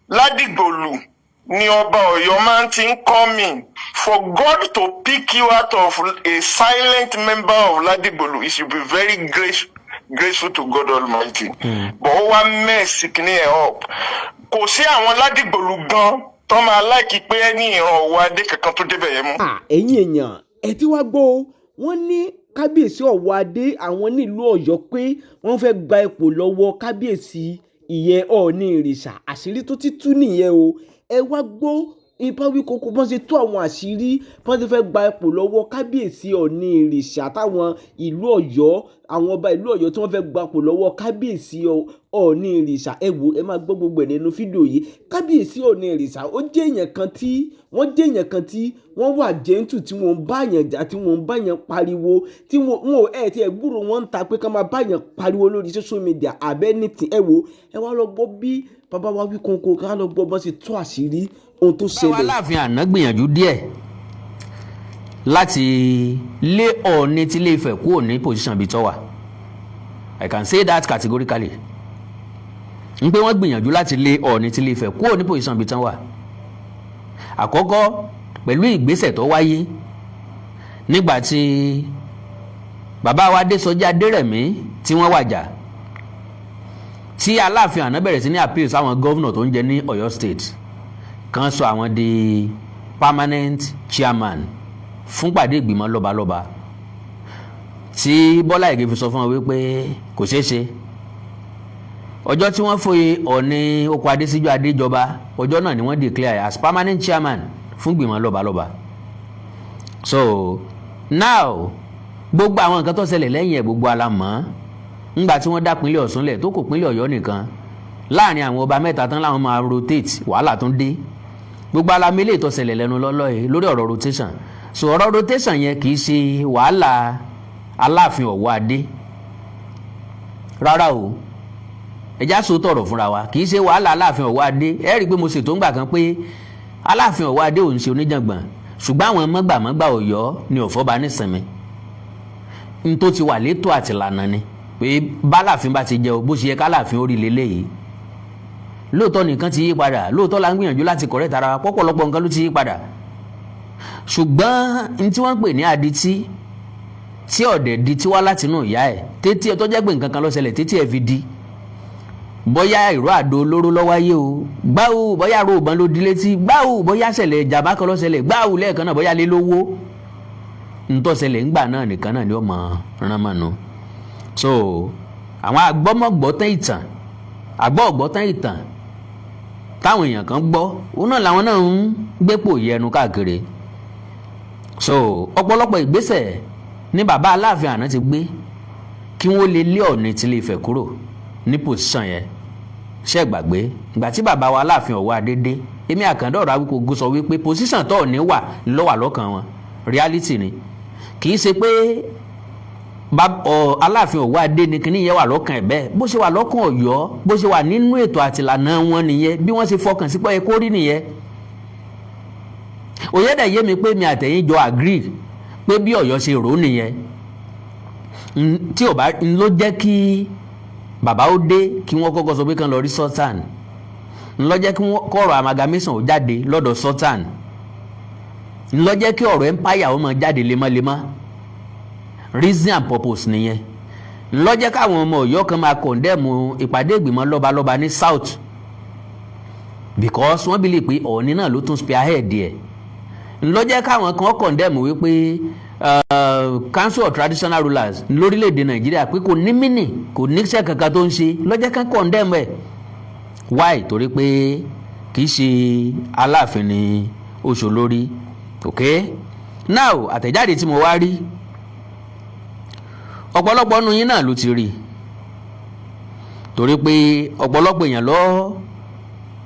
Ládìgbòlù ni ọba Ọ̀yọ́ máa ń ti ń kọ́ mi. For God to pick you out of a silent member of Ládìgbòlù, you should be very grateful to God Almighty. But ó wá mess kìíní ẹ̀ up. Kò sí àwọn Ládìgbòlù gan tó máa like pé ẹni ìran Ọ̀wọ́adé kankan tó débẹ̀ yẹn mú. Ẹ̀yin èèyàn, ẹ ti wá gbọ́ o. Wọ́n ní kábíyèsí Ọ̀wọ́adé àwọn nílùú Ọ̀yọ́ pé wọ́n fẹ́ gba ipò lọ́wọ́ kábíyèsí, ìyẹn Ọọ̀ni Ìrìṣà. Àṣírí tó ti tú nìyẹn o. Ẹ wá gbọ́ ipa wí kókó bọ́n ṣe tú àwọn àṣírí bọ́n ṣe fẹ́ gba ipò lọ́wọ́ kábíyèsí Ọọ̀ni Ìrìṣà, táwọn ìlú Ọ̀yọ́, àwọn ọba ìlú Ọ̀yọ́ tí wọ́n fẹ́ gba ipò lọ́wọ́ kábíyèsí Ọọ̀ni Ìrìṣà. Ẹ wò, ẹ máa gbọ́ gbogbo ẹ̀ nínú fídíò yìí. Kábíyèsí Ọọ̀ni Ìrìṣà, ó jẹ́ èèyàn kan tí wọ́n jẹ́ èèyàn kan tí wọ́n wà gentle, tí wọ́n ń bá yàn jà, tí wọ́n ń bá yàn pariwo, tí wọ́n ò ẹ̀ tí ẹ̀ gbúrò wọn ń ta pé ká máa bá yàn pariwo lórí social media àbẹ́ ní tí. Ẹ wò, ẹ wá lọ gbọ́ bí bàbá wa wí kónkó, ká lọ gbọ́ bọ́n ṣe tú àṣírí ohun tó Báwa ṣẹlẹ̀. Aláàfin àná gbìyànjú díẹ̀ láti lé Ọọ̀ni tí Ilé Ifẹ̀ kúrò ní position bíi tó wà. I can say that categorically n pé wọ́n gbìyànjú láti lé Ọọ̀ni tí Ilé Ifẹ̀ kúrò ní position bíi tán wà. Àkọ́kọ́, pẹ̀lú ìgbésẹ̀ tó wáyé nígbà tí bàbá wa Adésọjí Adérẹ̀mí tí wọ́n wàjà, tí Aláàfin àná bẹ̀rẹ̀ sí ní appeal sáwọn governor tó ń jẹ ní Ọ̀yọ́ State kan, sọ àwọn di permanent chairman fún pàdé ìgbìmọ̀ lọ́balọ́ba, tí Bọ́lá Ìgè fi sọ fún wọn wípé kò ṣeé ṣe. Ọjọ́ tí wọ́n fòye Ọ̀ọ̀ni oko Adésíjú Adéjọba, ọjọ́ náà ni wọ́n declare as permanent chairman fún ìgbìmọ̀ lọ́balọ́ba. So now, gbogbo àwọn nǹkan tó ṣẹlẹ̀ lẹ́yìn ẹ̀, gbogbo alamọ̀ ńgbà tí wọ́n dá pínlẹ̀ Ọ̀ṣun lẹ̀, tó kò pínlẹ̀ Ọ̀yọ́ nìkan láàrin àwọn ọba mẹ́ta tán láwọn máa rotate, wàhálà tún dé. Gbogbo alamílẹ̀ tó ṣẹlẹ̀ lẹ́nu lọ́lọ́ yìí lórí ọ̀rọ̀ rotation. So ọ̀rọ̀ rotation yẹn kì í ṣe wàhálà Aláàfin Ọ̀wọ́adé rárá o. Ẹjá so tọrọ fúnra wa, kì í ṣe wàhálà Aláàfin Ọ̀wọ́adé. Ẹ rí i pé mo ṣètò ńgbà kan pé Aláàfin Ọ̀wọ́adé ò ń ṣe oníjàngbọ̀n, ṣùgbọ́n àwọn mọ́gbàmọ́gbà Ọ̀yọ́ ni òfọ́ba nísìnyí n tó ti wà létò àtìlànà ni pé báláàfin bá ti jẹ o, bó ṣe yẹ káláàfin orí lélẹ́yìí. Lóòótọ́ nìkan ti yí padà, lóòótọ́ la ń gbìyànjú láti correct ara wa, pọ̀pọ̀lọpọ̀ nǹkan ló ti yí padà, ṣùgbọ́n n tí wọ́n ń pè ní adití tí ọ̀dẹ̀ di tí wá látinú ìyá ẹ̀ tètè ẹ̀ tó jẹ́ pé nǹkan kan ló ṣẹlẹ̀ tètè ẹ̀ fi di, bóyá ìró àdó olóró ló wáyé o, gbáwò, bóyá àrò ìbọn ló di létí, gbáwò, bóyá ṣẹlẹ̀ ìjàmbá kan ló ṣẹlẹ̀, gbáwò, lẹ́ẹ̀kan náà, bóyá lé lówó ntọ́ ṣẹlẹ̀ ńgbà náà nìkan náà ni ó mọ̀ rán mọ́nu. So àwọn agbọ́mọ̀gbọ́tán ìtàn, àgbọ́ ọ̀gbọ́tán ìtàn táwọn èèyàn kan gbọ́, òun náà làwọn náà ń gbépò yẹnu káàkiri. So ọ̀pọ̀lọpọ̀ ìgbésẹ̀ ní bàbá Aláàfin àná ti gbé kí wọ́n lè lé Ọọ̀ni tí Ilé Ifẹ̀ kúrò ní position yẹn. Ṣé gbàgbé ìgbà tí bàbá wa Aláàfin Ọ̀wọ́adé dé, èmi Àkàndá Ọ̀rọ̀ Awíkonko sọ wípé position tó Ọọ̀ni wà ló wà lọ́kàn wọn. Reality ni, kì í ṣe pé Aláàfin Ọ̀wọ́adé ni kíní yẹn wà lọ́kàn ẹ̀ bẹ́ẹ̀. Bó ṣe wà lọ́kàn Ọ̀yọ́, bó ṣe wà nínú ètò àtìlànà wọn nìyẹn, bí wọ́n ṣe fọkàn sí pé kó rí nìyẹn. Òye dẹ̀ yé mi pé mi àtẹ̀yìn jọ agree pé bí Ọ̀yọ́ ṣe rò ó nìyẹn. Tí ò bá ló jẹ́ kí bàbá ó dé, kí wọ́n kọ́kọ́ sọ pé kán lọ rí sultan, ńlọ jẹ́ kí wọ́n kọ́rọ̀ amalgamation ó jáde lọ́dọ̀ sultan, ńlọ jẹ́ kí ọ̀rọ̀ empire ó máa jáde lemọ́lemọ́. Reason and purpose nìyẹn. Ńlọ jẹ́ káwọn ọmọ Ọ̀yọ́ kan máa condemn ìpàdé ìgbìmọ̀ lọ́balọ́ba ní south, because wọ́n believe pé Ọọ̀ni náà ló tún spearhead ẹ̀. Ńlọ jẹ́ káwọn kan condemn wípé Council of Traditional Rulers lórílẹ̀‐èdè Nàìjíríà pé kò ní mínì, kò níṣẹ́ kankan tó ń ṣe. Lọ́jọ́ kan condemn ẹ̀. Why? Torí pé kì í ṣe Aláàfin ni oṣù lórí. Ok, now, àtẹ̀jáde tí mo wá rí, ọ̀pọ̀lọpọ̀ nínú yín náà ló ti rí, torí pé ọ̀pọ̀lọpọ̀ èèyàn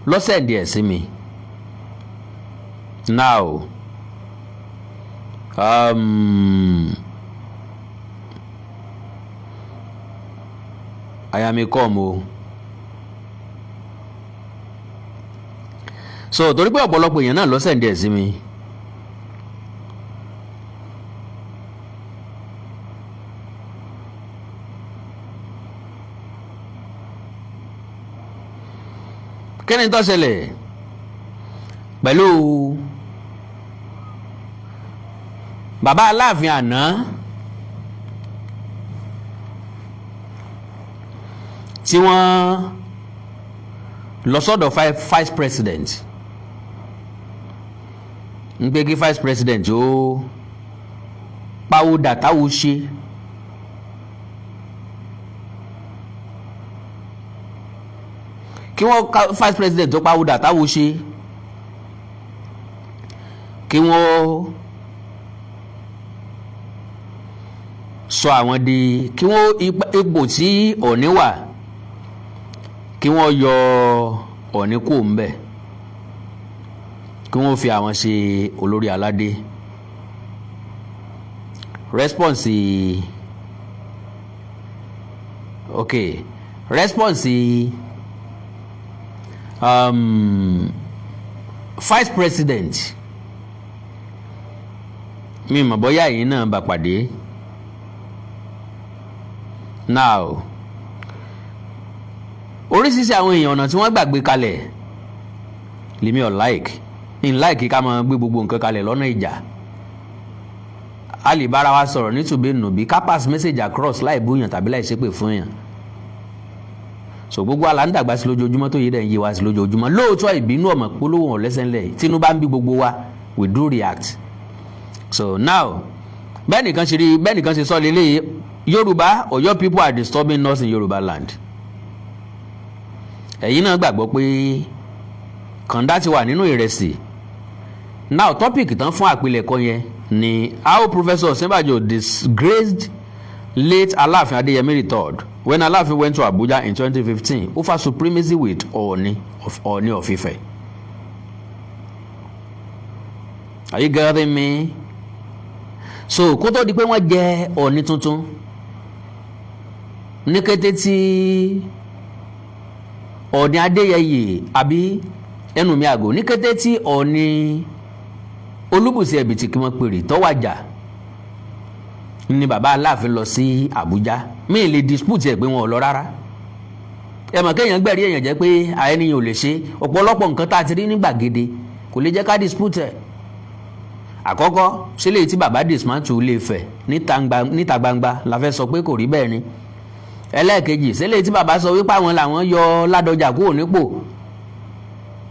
ló send ẹ̀ sí mi. Now, I am a come o. So torí pé ọ̀pọ̀lọpọ̀ èèyàn náà ló send ẹ̀ sí mi. Kí ni tó ṣẹlẹ̀ pẹ̀lú bàbá Aláàfin àná? Tí wọ́n lọ sọ́dọ̀ vice president, ń pé kí vice president ó pawódà táwo ṣe, kí wọ́n vice president tó pawódà táwo ṣe, kí wọ́n sọ àwọn di kí wọ́n ipò tí Ọ̀ọ̀ni wà, kí wọ́n yọ Ọ̀ọ̀ni kúrò ńbẹ̀, kí wọ́n fi àwọn ṣe olórí aládé. Response, okay, response vice president, mi mọ̀ bóyá èyí náà bá pàdé. Now, oríṣiríṣi àwọn èèyàn, ọ̀nà tí wọ́n gbàgbé kalẹ̀ lèmi ò like n like ká máa gbé gbogbo nǹkan kalẹ̀ lọ́nà ìjà. A lè bára wa sọ̀rọ̀ nítùbí nùbí, ká pass message across láì búyàn tàbí láì ṣépè fún yàn. So gbogbo àlà ń dàgbà sí lójoojúmọ́, tó yé dẹ̀ ń yé wa sí lójoojúmọ́. Lóòótọ́, ìbínú ọmọ polówó wọn lẹ́sẹ̀ ńlẹ̀. Tínú bá ń bí gbogbo wa, we do react. So now, bẹ́ẹ̀ nìkan ṣe rí, bẹ́ẹ̀ nìkan ṣe sọ lélẹ́yìí: Yorùbá, Ọ̀yọ́ people are disturbing us in Yorùbá land. Ẹ̀yin náà gbàgbọ́ pé kàńdá ti wà nínú ìrẹsì. Now, topic tán fún àpilẹ̀kọ yẹn ni "How Professor Osinbajo disgraced late Aláàfin Adéyẹmí III when Aláàfin went to Abuja in 2015 over supremacy with Ooni of Ife." Are you getting me? So kó tó di pé wọ́n jẹ Ọọ̀ni tuntun, ní kété tí Ọọ̀ni Adéyẹyè, àbí ẹnu mi àgò, ní kété tí Ọọ̀ni Olúbùsì Ẹ̀bìtì kí wọ́n pèrè tọ́wàjà ní bàbá Aláàfin lọ sí Àbújá, mi lè dispute ẹ̀ pé wọn ò lọ rárá. Ẹ mọ̀ kéèyàn gbẹ̀rí èèyàn jẹ́ pé àyẹnìyàn ò lè ṣe ọ̀pọ̀lọpọ̀ nǹkan tá a ti rí ní gbàgede, kò lè jẹ́ ká dispute ẹ̀. Àkọ́kọ́ sílẹ̀ tí bàbá dismantle Ilé Ifẹ̀ níta gbangba la fẹ́ sọ pé kò rí bẹ́ẹ̀ ni. Ẹlẹ́ẹ̀kejì sílẹ̀ tí bàbá sọ wípé àwọn làwọn yọ Ládọjà kúrò nípò.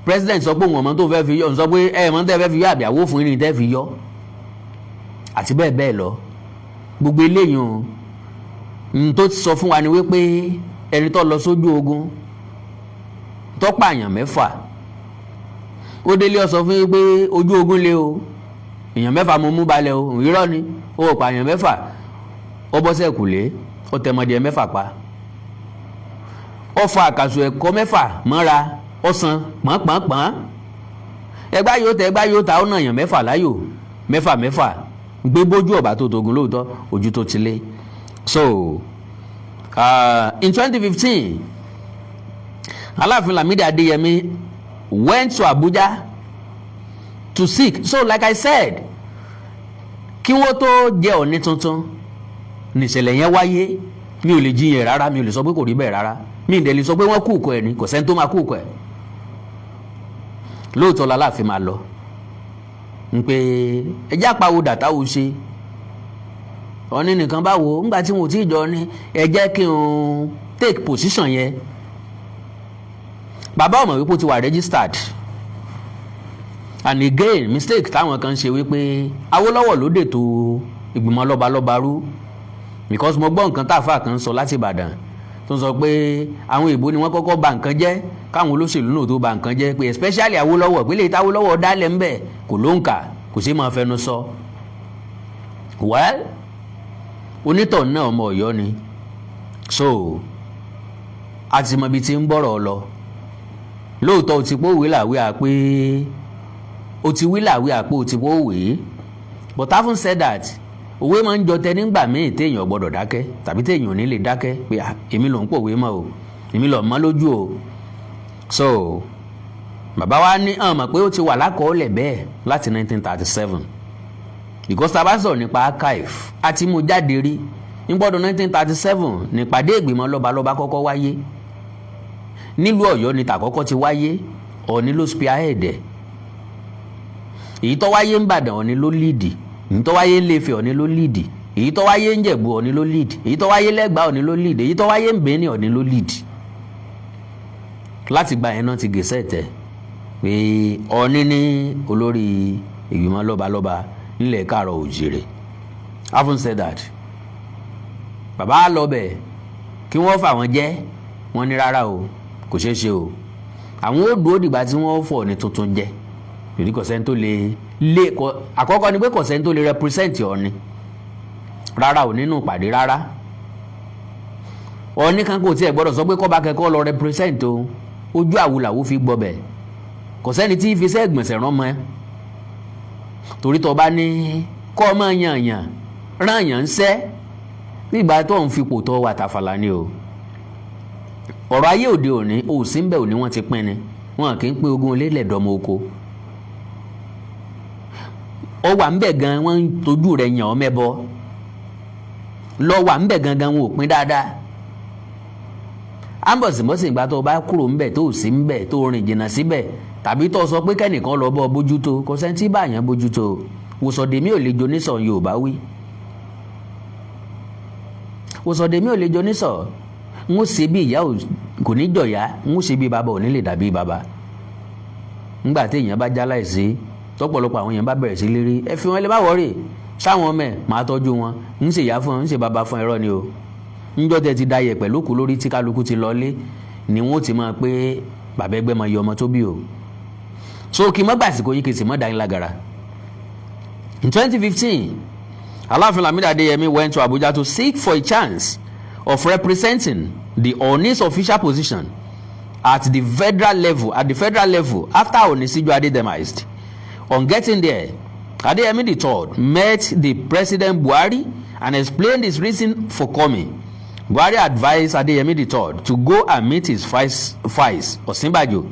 President sọ pé òun ọmọ tó fẹ́ fi yọ, sọ pé ẹ mọ̀ tẹ́ fẹ́ fi yọ, àbí àwọ̀ fún yín tẹ́ fi yọ, àti bẹ́ẹ̀ bẹ́ẹ̀ lọ. Gbogbo eléyìí n tó sọ fún wa ni wípé ẹni tó lọ sójú ogun tó pààyàn 6, ó délé, ó sọ fún yín pé ojú ogun lé o, èèyàn 6 mo mú balẹ̀ o. Irọ́ ni, ó pààyàn 6. Ó bọ́ sẹ́kùlé, ó tẹmọdé 6 pa, ó fa àkàsù ẹ̀kọ́ 6 mọ́ra, ó san pọ̀npọ̀npọ̀n. Ẹgbá yóò tẹ, ẹgbá yóò ta, ó nà yàn 6 láyò, 6 6 gbé bójú ọ̀bà tó togun lóòótọ́, ojú tó ti lé. So in 2015, Aláàfin Lamidi Adéyẹmí went to Abuja to seek. So like I said, kí wọ́n tó jẹ Ọ̀ọ̀ni tuntun nìṣẹ̀lẹ̀ yẹn wáyé. Mi ò lè jiyàn rárá, mi ò lè sọ pé kò rí bẹ́ẹ̀ rárá, mi ì dẹ̀ lè sọ pé wọ́n kú ìkọ ẹ̀ ní, kò sẹ́ni tó máa kú ìkọ ẹ̀. Lóòótọ́ l'Aláàfin máa lọ ń pé ẹjẹ́ àpawò dàtàwò ṣe Ọ̀ọ̀ni nìkan báwo, ńgbà tí wọn ò tí ì jọ ní ẹ jẹ́ kí n take position yẹn. Bàbá ọmọ wípé ó ti wà registered. And again, mistake táwọn kan ṣe wípé Awólọ́wọ̀ ló dètò ìgbìmọ̀ lọ́balọ́ba rú, because mo gbọ́ nǹkan táàfà kan sọ láti Ìbàdàn tó ń sọ pé àwọn èèbó ni wọ́n kọ́kọ́ bà nǹkan jẹ́ káwọn olóṣèlú náà tó bà nǹkan jẹ́, pé especially Awólọ́wọ̀, pé lè táwólọ́wọ̀ dálẹ̀ ńbẹ̀ kò ló ń kà, kò sí máa fẹnu sọ. Well, onítọ̀ náà ọmọ Ọ̀yọ́ ni, so a ti mọ ibi tí ń bọ̀rọ̀ lọ. Lóòótọ́, o ti pé òwe làwí à pé o ti wí làwí à pé o ti pé òwe, but having said that, òwe máa ń jọ tẹ nígbà míì téèyàn gbọ́dọ̀ dákẹ́ tàbí téèyàn ò ní lè dákẹ́ pé èmi ló ń pòwe mọ́ o, èmi ló mọ́ lójú o. So bàbá wa ní hàn mọ̀ pé ó ti wà lákọọ́lẹ̀ bẹ́ẹ̀ láti 1937, because tá a bá sọ̀rọ̀ nípa archive, a ti mú jáde rí nígbọ́dọ̀ 1937 nípàdé ìgbìmọ̀ lọ́balọ́ba kọ́kọ́ wáyé. Nílùú Ọ̀yọ́ ni tàkọ́kọ́ ti wáyé, Ọọ̀ni ló spearhead ẹ̀. Èyí tó wáyé ń Bàdàn, Ọọ̀ni ló lead. Èyí tó wáyé ń Ilé-Ifẹ̀, Ọọ̀ni ló lead. Èyí tó wáyé ń Jẹ̀bú, Ọọ̀ni ló lead. Èyí tó wáyé lẹ́gbàá, Ọọ̀ni ló lead. Èyí tó wáyé ń Benin, Ọọ̀ni ló lead. Láti gba yẹn náà ti gèsè tẹ̀ pé Ọọ̀ni ní olórí ìgbìmọ̀ lọ́balọ́ba nílẹ̀ káàrọ̀ òjìrè. Having said that, bàbá lọ bẹ̀ kí wọ́n fà wọ́n jẹ́. Wọ́n ní rárá o, kò ṣeé ṣe o, àwọn ó dúró dìgbà tí wọ́n fọ̀ ní tuntun jẹ́, torí kò sẹ́ni tó lè lé. Àkọ́kọ́ ni pé kò sẹ́ni tó lè represent Ọọ̀ni rárá o nínú ìpàdé rárá. Ọọ̀ni kan kò tiẹ̀ gbọ́dọ̀ sọ pé kọ́ba kẹ́kọ̀ọ́ lọ represent o. Ojú àwùlàwù fi gbọ́ bẹ̀. Kò sẹ́ni tí fi sẹ́ gbọ̀nsẹ̀ rán mọ́ ẹ, torí tó bá ní kọ́ ọ máa yàn yàn rán yàn ń sẹ́ nígbà tó ń fipò tó wà tàfàlà ni o. Ọ̀rọ̀ ayé òde òní ò sí ń bẹ̀, òní wọ́n ti pín ni, wọn kì í pín ogún ilé lẹ̀dọ́mọ oko. Ó wà ń bẹ̀ gan, wọ́n ń tójú rẹ̀ yàn ọ́ mẹ́bọ lọ wà ń bẹ̀ gangan, wọn ò pín dáadáa. Ambọ̀sibọ́sì ìgbà tó o bá kúrò ń bẹ̀, tó o sí ń bẹ̀, tó o rìn jìnnà síbẹ̀, tàbí tó o sọ pé kẹ́nìkan lọ bọ́ bójútó, kò sẹ́ni tí báyàn bójútó. Wòsàndèmí ò lè jo nísọ̀, Yorùbá wí, wòsàndèmí ò lè jo nísọ̀. Ń ó ṣe bí ìyá kò ní jọ̀yà, ń ó ṣe bí bàbá ò ní lè dàbí bàbá. Ńgbà tí èèyàn bá já láìsí, tọ́pọ̀lọpọ̀ àwọn èèyàn bá bẹ̀rẹ̀ sí lérí, ẹ fi wọn lè má wọrí sáwọn ọmọ ẹ, máa tọ́jú wọn, ń ṣe ìyá fún wọn, ń ṣe bàbá fún. Ẹ̀rọ ni o. Ńjọ́ tẹ ti da yẹ̀pẹ̀ lókun lórí tí kálukú ti lọlé ni wọ́n ti máa pé bàbá ẹgbẹ́ máa yọ ọmọ tó bí o. So kí n má gbàsìkò yìí, kì í sì má dání lágara. In 2015, Aláàfin Lamidi Adeyemi went to Abuja to seek for a chance of representing the Ooni's official position at the federal level after Ooni Sijuade demised. On getting there, Adeyemi III met the President Buhari and explained his reason for coming. Buhari advised Adeyemi III to go and meet his vice Osinbajo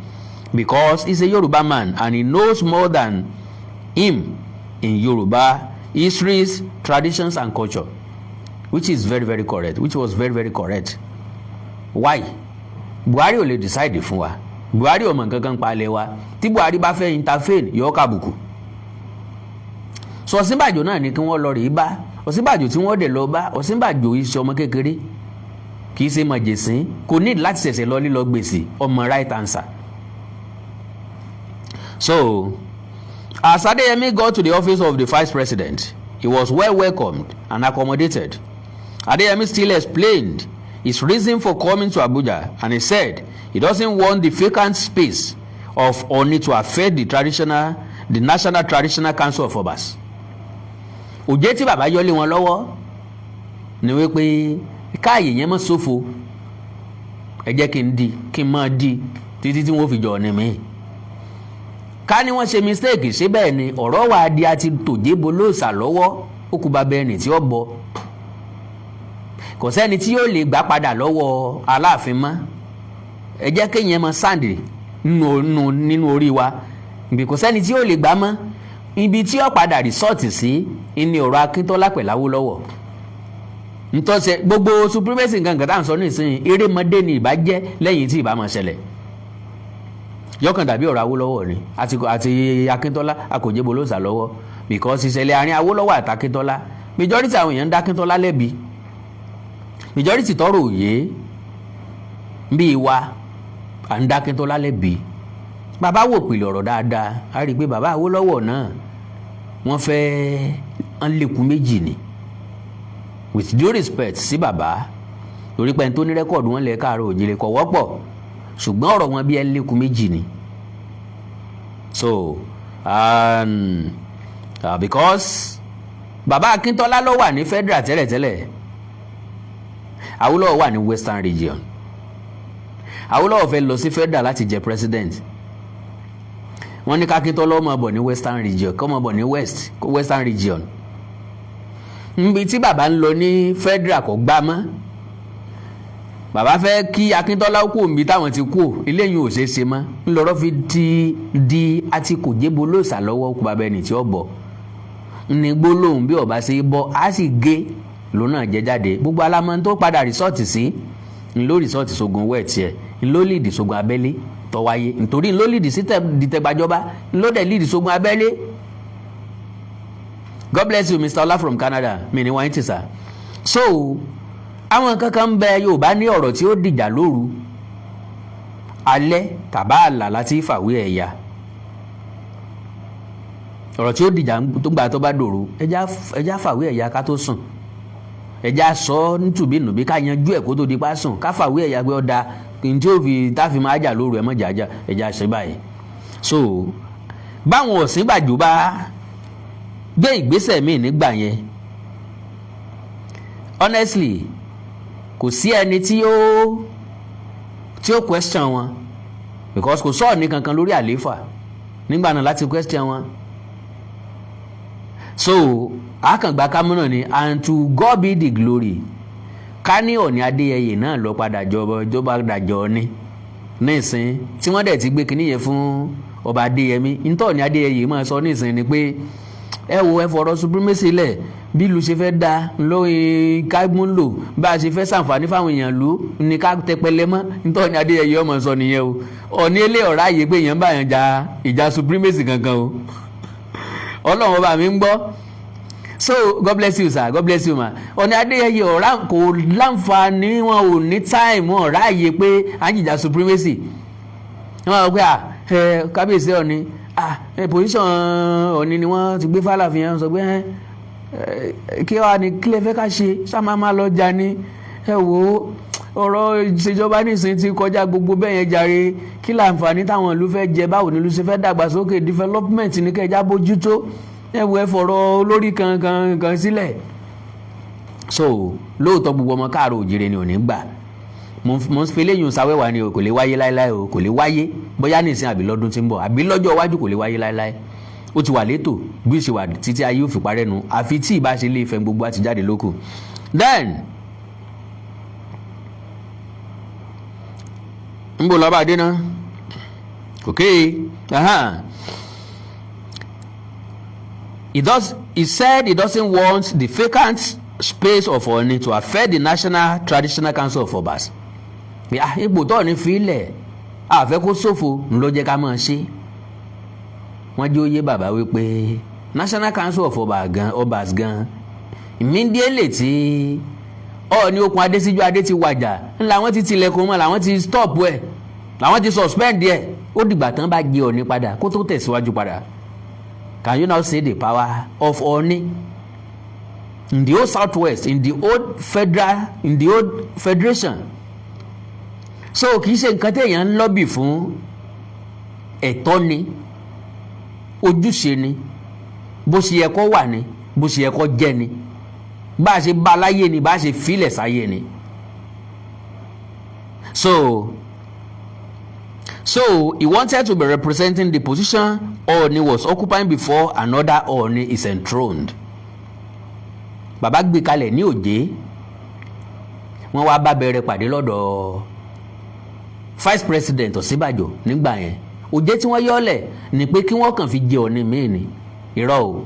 because he's a Yoruba man and he knows more than him in Yoruba histories, traditions and culture, which is very, very correct, which was very, very correct. Why? Buhari ò lè decide fún wa. Buhari ò mọ̀ nǹkan kan pa alẹ́ wa. Tí Buhari bá fẹ́ intervene, yọ kàbùkù. So Ọ̀ṣínbàjò náà ni kí wọ́n lọ rèé bá. Ọ̀ṣínbàjò tí wọ́n dẹ̀ lọ bá, Ọ̀ṣínbàjò iṣẹ́ ọmọ kékeré, kì í ṣe mọ̀jẹ̀sín, kò ní láti ṣẹ̀ṣẹ̀ lọ lílọ gbèsè ọmọ right answer. So as Adeyemi got to the office of the vice president, he was well welcomed and accommodated. Adeyemi still explained his reason for coming to Abuja, and he said he doesn't want the vacant space of Ooni to affect the National Traditional Council of Obas. Òjé tí bàbá yọlé wọn lọ́wọ́ ni wípé káàyè yẹn mọ́ ṣòfò, ẹ jẹ́ kí n di kí n máa di títí tí wọ́n fi jọ ọ̀nì mi. Ká ní wọ́n ṣe mistake síbẹ̀ ni ọ̀rọ̀ wà di àti tòjébo lóòsà lọ́wọ́, ó kú bàbá ẹni tí ó bọ̀, kò sẹ́ni tí yóò lè gbà padà lọ́wọ́ Aláàfin mọ́. Ẹ jẹ́ kéèyàn mọ sáǹdì nínú orí wa ibi, kò sẹ́ni tí yóò lè gbà mọ́. Ibi tí ó padà resort sí ní ọ̀rọ̀ Akíntọ́lá pẹ̀lú Awólọ́wọ̀ ntọ́sẹ̀ gbogbo supremacy nǹkan kan tá à ń sọ nísìnyí, erémọdé ni ìbá jẹ́ lẹ́yìn tí ìbá máa ṣẹlẹ̀, yọkàn dàbí ọ̀rọ̀ Awólọ́wọ̀ ni àti Akíntọ́lá akòjébo ló sà lọ́wọ́, because ìṣẹ̀lẹ̀ àárín Awólọ́wọ̀ àti Akíntọ́lá, majority àwọn èèyàn ń dá Akíntọ́lá lẹ́bi. Majority tọrọ òye bíi wa à ń dá Akíntọ́lá lẹ́bi. Bàbá wò pìlẹ̀ ọ̀rọ̀ dáadáa, a rí i pé bàbá Awólọ́wọ̀ náà, wọ́n fẹ́ ń lékun méjì ni. With due respect sí bàbá, torí pé ẹni tó ní record wọn lẹ káàárọ̀ òjìlẹ̀ kọ̀ wọ́pọ̀, ṣùgbọ́n ọ̀rọ̀ wọn bí ẹ lékun méjì ni. So because bàbá Akíntọ́lá ló wà ní federal tẹ́lẹ̀tẹ́lẹ̀, Awólọ́wọ̀ wà ní Western Region. Awólọ́wọ̀ fẹ́ lọ sí federal láti jẹ president. Wọ́n ní kákíntọ́lá ó máa bọ̀ ní Western Region, kó máa bọ̀ ní Western Region. Níbi tí bàbá ń lọ ní federal kò gbá mọ́. Bàbá fẹ́ kí Akíntọ́lá kú òǹbí táwọn ti kú, eléyìí ò ṣeé ṣe mọ́. Ńlọrọ́ fi ti di àti kò jébo lóòsà lọ́wọ́, kó bàbá ẹni tí ó bọ̀ ní gbólóhùn bí ọba ṣe bọ́ á sì gé lòun náà jẹ jáde. Gbogbo alamọ tó padà resort sí Ń ló result sógun wẹ̀ tiẹ̀, ń ló lead sógun abẹ́lé tó wáyé, nítorí ń ló lead sí dìtẹ̀gbàjọba, ń ló dẹ̀ lead sógun abẹ́lé. God bless you, Mr. Ola from Canada. Mi ní wáyé tì sá. So àwọn kankan ń bẹ. Yorùbá ní ọ̀rọ̀ tí ó dìjà lóru alẹ́ tàbá àlà láti fàwé ẹ̀yà. Ọ̀rọ̀ tí ó dìjà tó gbà tó bá dòru, ẹja fàwé ẹ̀yà ká tó sùn. Ẹja sọ ọ́ nítùbínùbí, ká yanjú ẹ̀ kó tó di pa sùn, ká fàwé ẹ̀yà pé ọ̀dà kí n tí ó fi tá fi máa jà lóru ẹ̀ mọ̀ jàjà, ẹja ṣe báyìí. So báwọn Ọ̀ṣínbàjò bá gbé ìgbésẹ̀ míì nígbà yẹn, honestly, kò sí ẹni tí ó question wọn, because kò sọ́ọ̀ní kankan lórí àlééfà nígbà náà láti question wọn. So àkàngbá kámúnà ni, and to God be the glory. Ká ní Ọ̀ọ̀ni Adéyẹyè náà lọ padà jọba, jọba dàjọ ni nísìn tí wọ́n dẹ̀ ti gbé kinní yẹn fún Ọba Adéyẹmí. Ntọ́ Ọ̀ọ̀ni Adéyẹyè máa sọ nísìn ni pé, ẹ wo, ẹ fọ̀rọ̀ supremacy lẹ̀. Bí ìlú ṣe fẹ́ da lórí kágbọ́n lò, bá a ṣe fẹ́ ṣàǹfààní fáwọn èèyàn lù ní ká tẹpẹlẹ mọ́. Ntọ́ Ọ̀ọ̀ni Adéyẹyè ọmọ sọ nìyẹn o. Ọ̀ọ̀ni ilé ọ̀rá yìí pé èèyàn bá yàn ja ìjà supremacy kankan o. Ọlọ́run Ọba mi ń gbọ́. So God bless you, sir. God bless you, ma. Ọ̀ọ̀ni Adéyẹyè ọ̀rá kò láǹfààní, wọn ò ní time, wọn ọ̀rá yìí pé à ń jìjà supremacy. Wọn wá pé, à ẹ kábíyèsí Ọ̀ọ̀ni, à ẹ position Ọ̀ọ̀ni ni wọ́n ti gbé fàlàfin yẹn, sọ pé ẹ kí wàá ní kí lè fẹ́ ká ṣe, ṣá máa lọ jà ní. Ẹ wò ó, ọ̀rọ̀ ìṣèjọba nísìnyí ti kọjá gbogbo bẹ́ẹ̀ yẹn jàre. Kí láǹfààní táwọn ìlú fẹ́ jẹ? Báwo ni ìlú ṣe fẹ́ dàgbàsókè? Development ní kẹjá bójútó. Ẹ wo, ẹ fọ̀rọ̀ olórí kan kan kan sílẹ̀. So lóòótọ́, gbogbo ọmọ káàró òjìrè ni ò ní gbà. Mo ń fi eléyìí sáwẹ́wà ni o. Kò lè wáyé láéláé o, kò lè wáyé, bóyá nìsín àbí lọ́dún tí ń bọ̀ àbí lọ́jọ́ iwájú, kò lè wáyé láéláé. Ó ti wà létò bí ó ṣe wà títí ayé ò fi parẹ́ nu, àfi tí ìbá ṣe lè fẹ́ gbogbo àti jáde lókù. Then ń bò lọ́ba dé náà. Okay, He does. He said he doesn't want the vacant space of Ọọ̀ni to affect the National Traditional Council of Obas. Ipò tó ní fílẹ̀ àfẹ́ kó ṣòfò ńlọ jẹ́ ká máa ṣe. Wọ́n jẹ́ ó yé bàbá wípé National Council of Obas gan, Obas gan, immediately tí Ọọ̀ni Okùn Adésíjú Adé ti wàjà ńlá, wọ́n ti tilẹ̀kùn mọ́, làwọn ti stop ẹ̀, làwọn ti suspend ẹ̀. Ó dìgbà tán bá jẹ Ọọ̀ni padà kó tó tẹ̀síwájú padà. Can you now see the power of Ọọ̀ni in the old Southwest, in the old federal, in the old federation? So kì í ṣe nǹkan téèyàn ń lọ́bì fún. Ẹ̀tọ́ ni, ojúṣe ni, bó ṣe yẹ kó wà ni, bó ṣe yẹ kó jẹ́ ni, bá a ṣe bá a láyé ni, bá a ṣe filẹ̀ sáyé ni. So he wanted to be representing the position Ooni was occupying before another Ooni is enthroned. Bàbá gbé kalẹ̀ ní òjé, wọ́n wá bá bẹ̀rẹ̀ pàdé lọ́dọ̀ Vice President Ọ̀ṣínbàjò nígbà yẹn. Òjé tí wọ́n yọ́lẹ̀ ni pé kí wọ́n kàn fi jẹ Ọọ̀ni míì ni. Irọ́ o,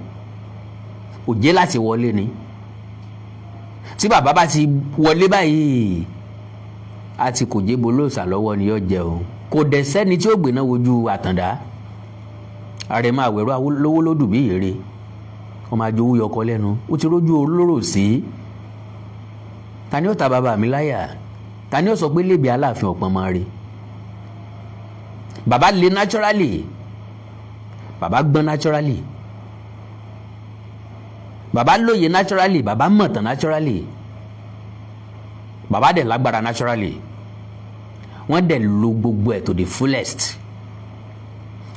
òjé láti wọlé ni. Tí bàbá bá ti wọlé báyìí, àti kò jẹ́ bolóòsà lọ́wọ́ ni yóò jẹ o. Kò dẹ̀ sẹ́ni tí ó gbéná wojú Àtàndá. Àrẹ̀mọ àwẹ̀rọ lówó lódù bí èrè wọ́n máa jowú yọkọ lẹ́nu. Ó ti rójú olóró sí. Ta ni ó ta bàbá mi láyà? Ta ni ó sọ pé lébi Aláàfin ọ̀pọ̀n máa rí? Bàbá le naturally, bàbá gbọ́n naturally, bàbá lóye naturally, bàbá mọ̀tàn naturally, bàbá dẹ̀ lágbára naturally. Wọ́n dẹ̀ lo gbogbo ẹ̀ to the fullest.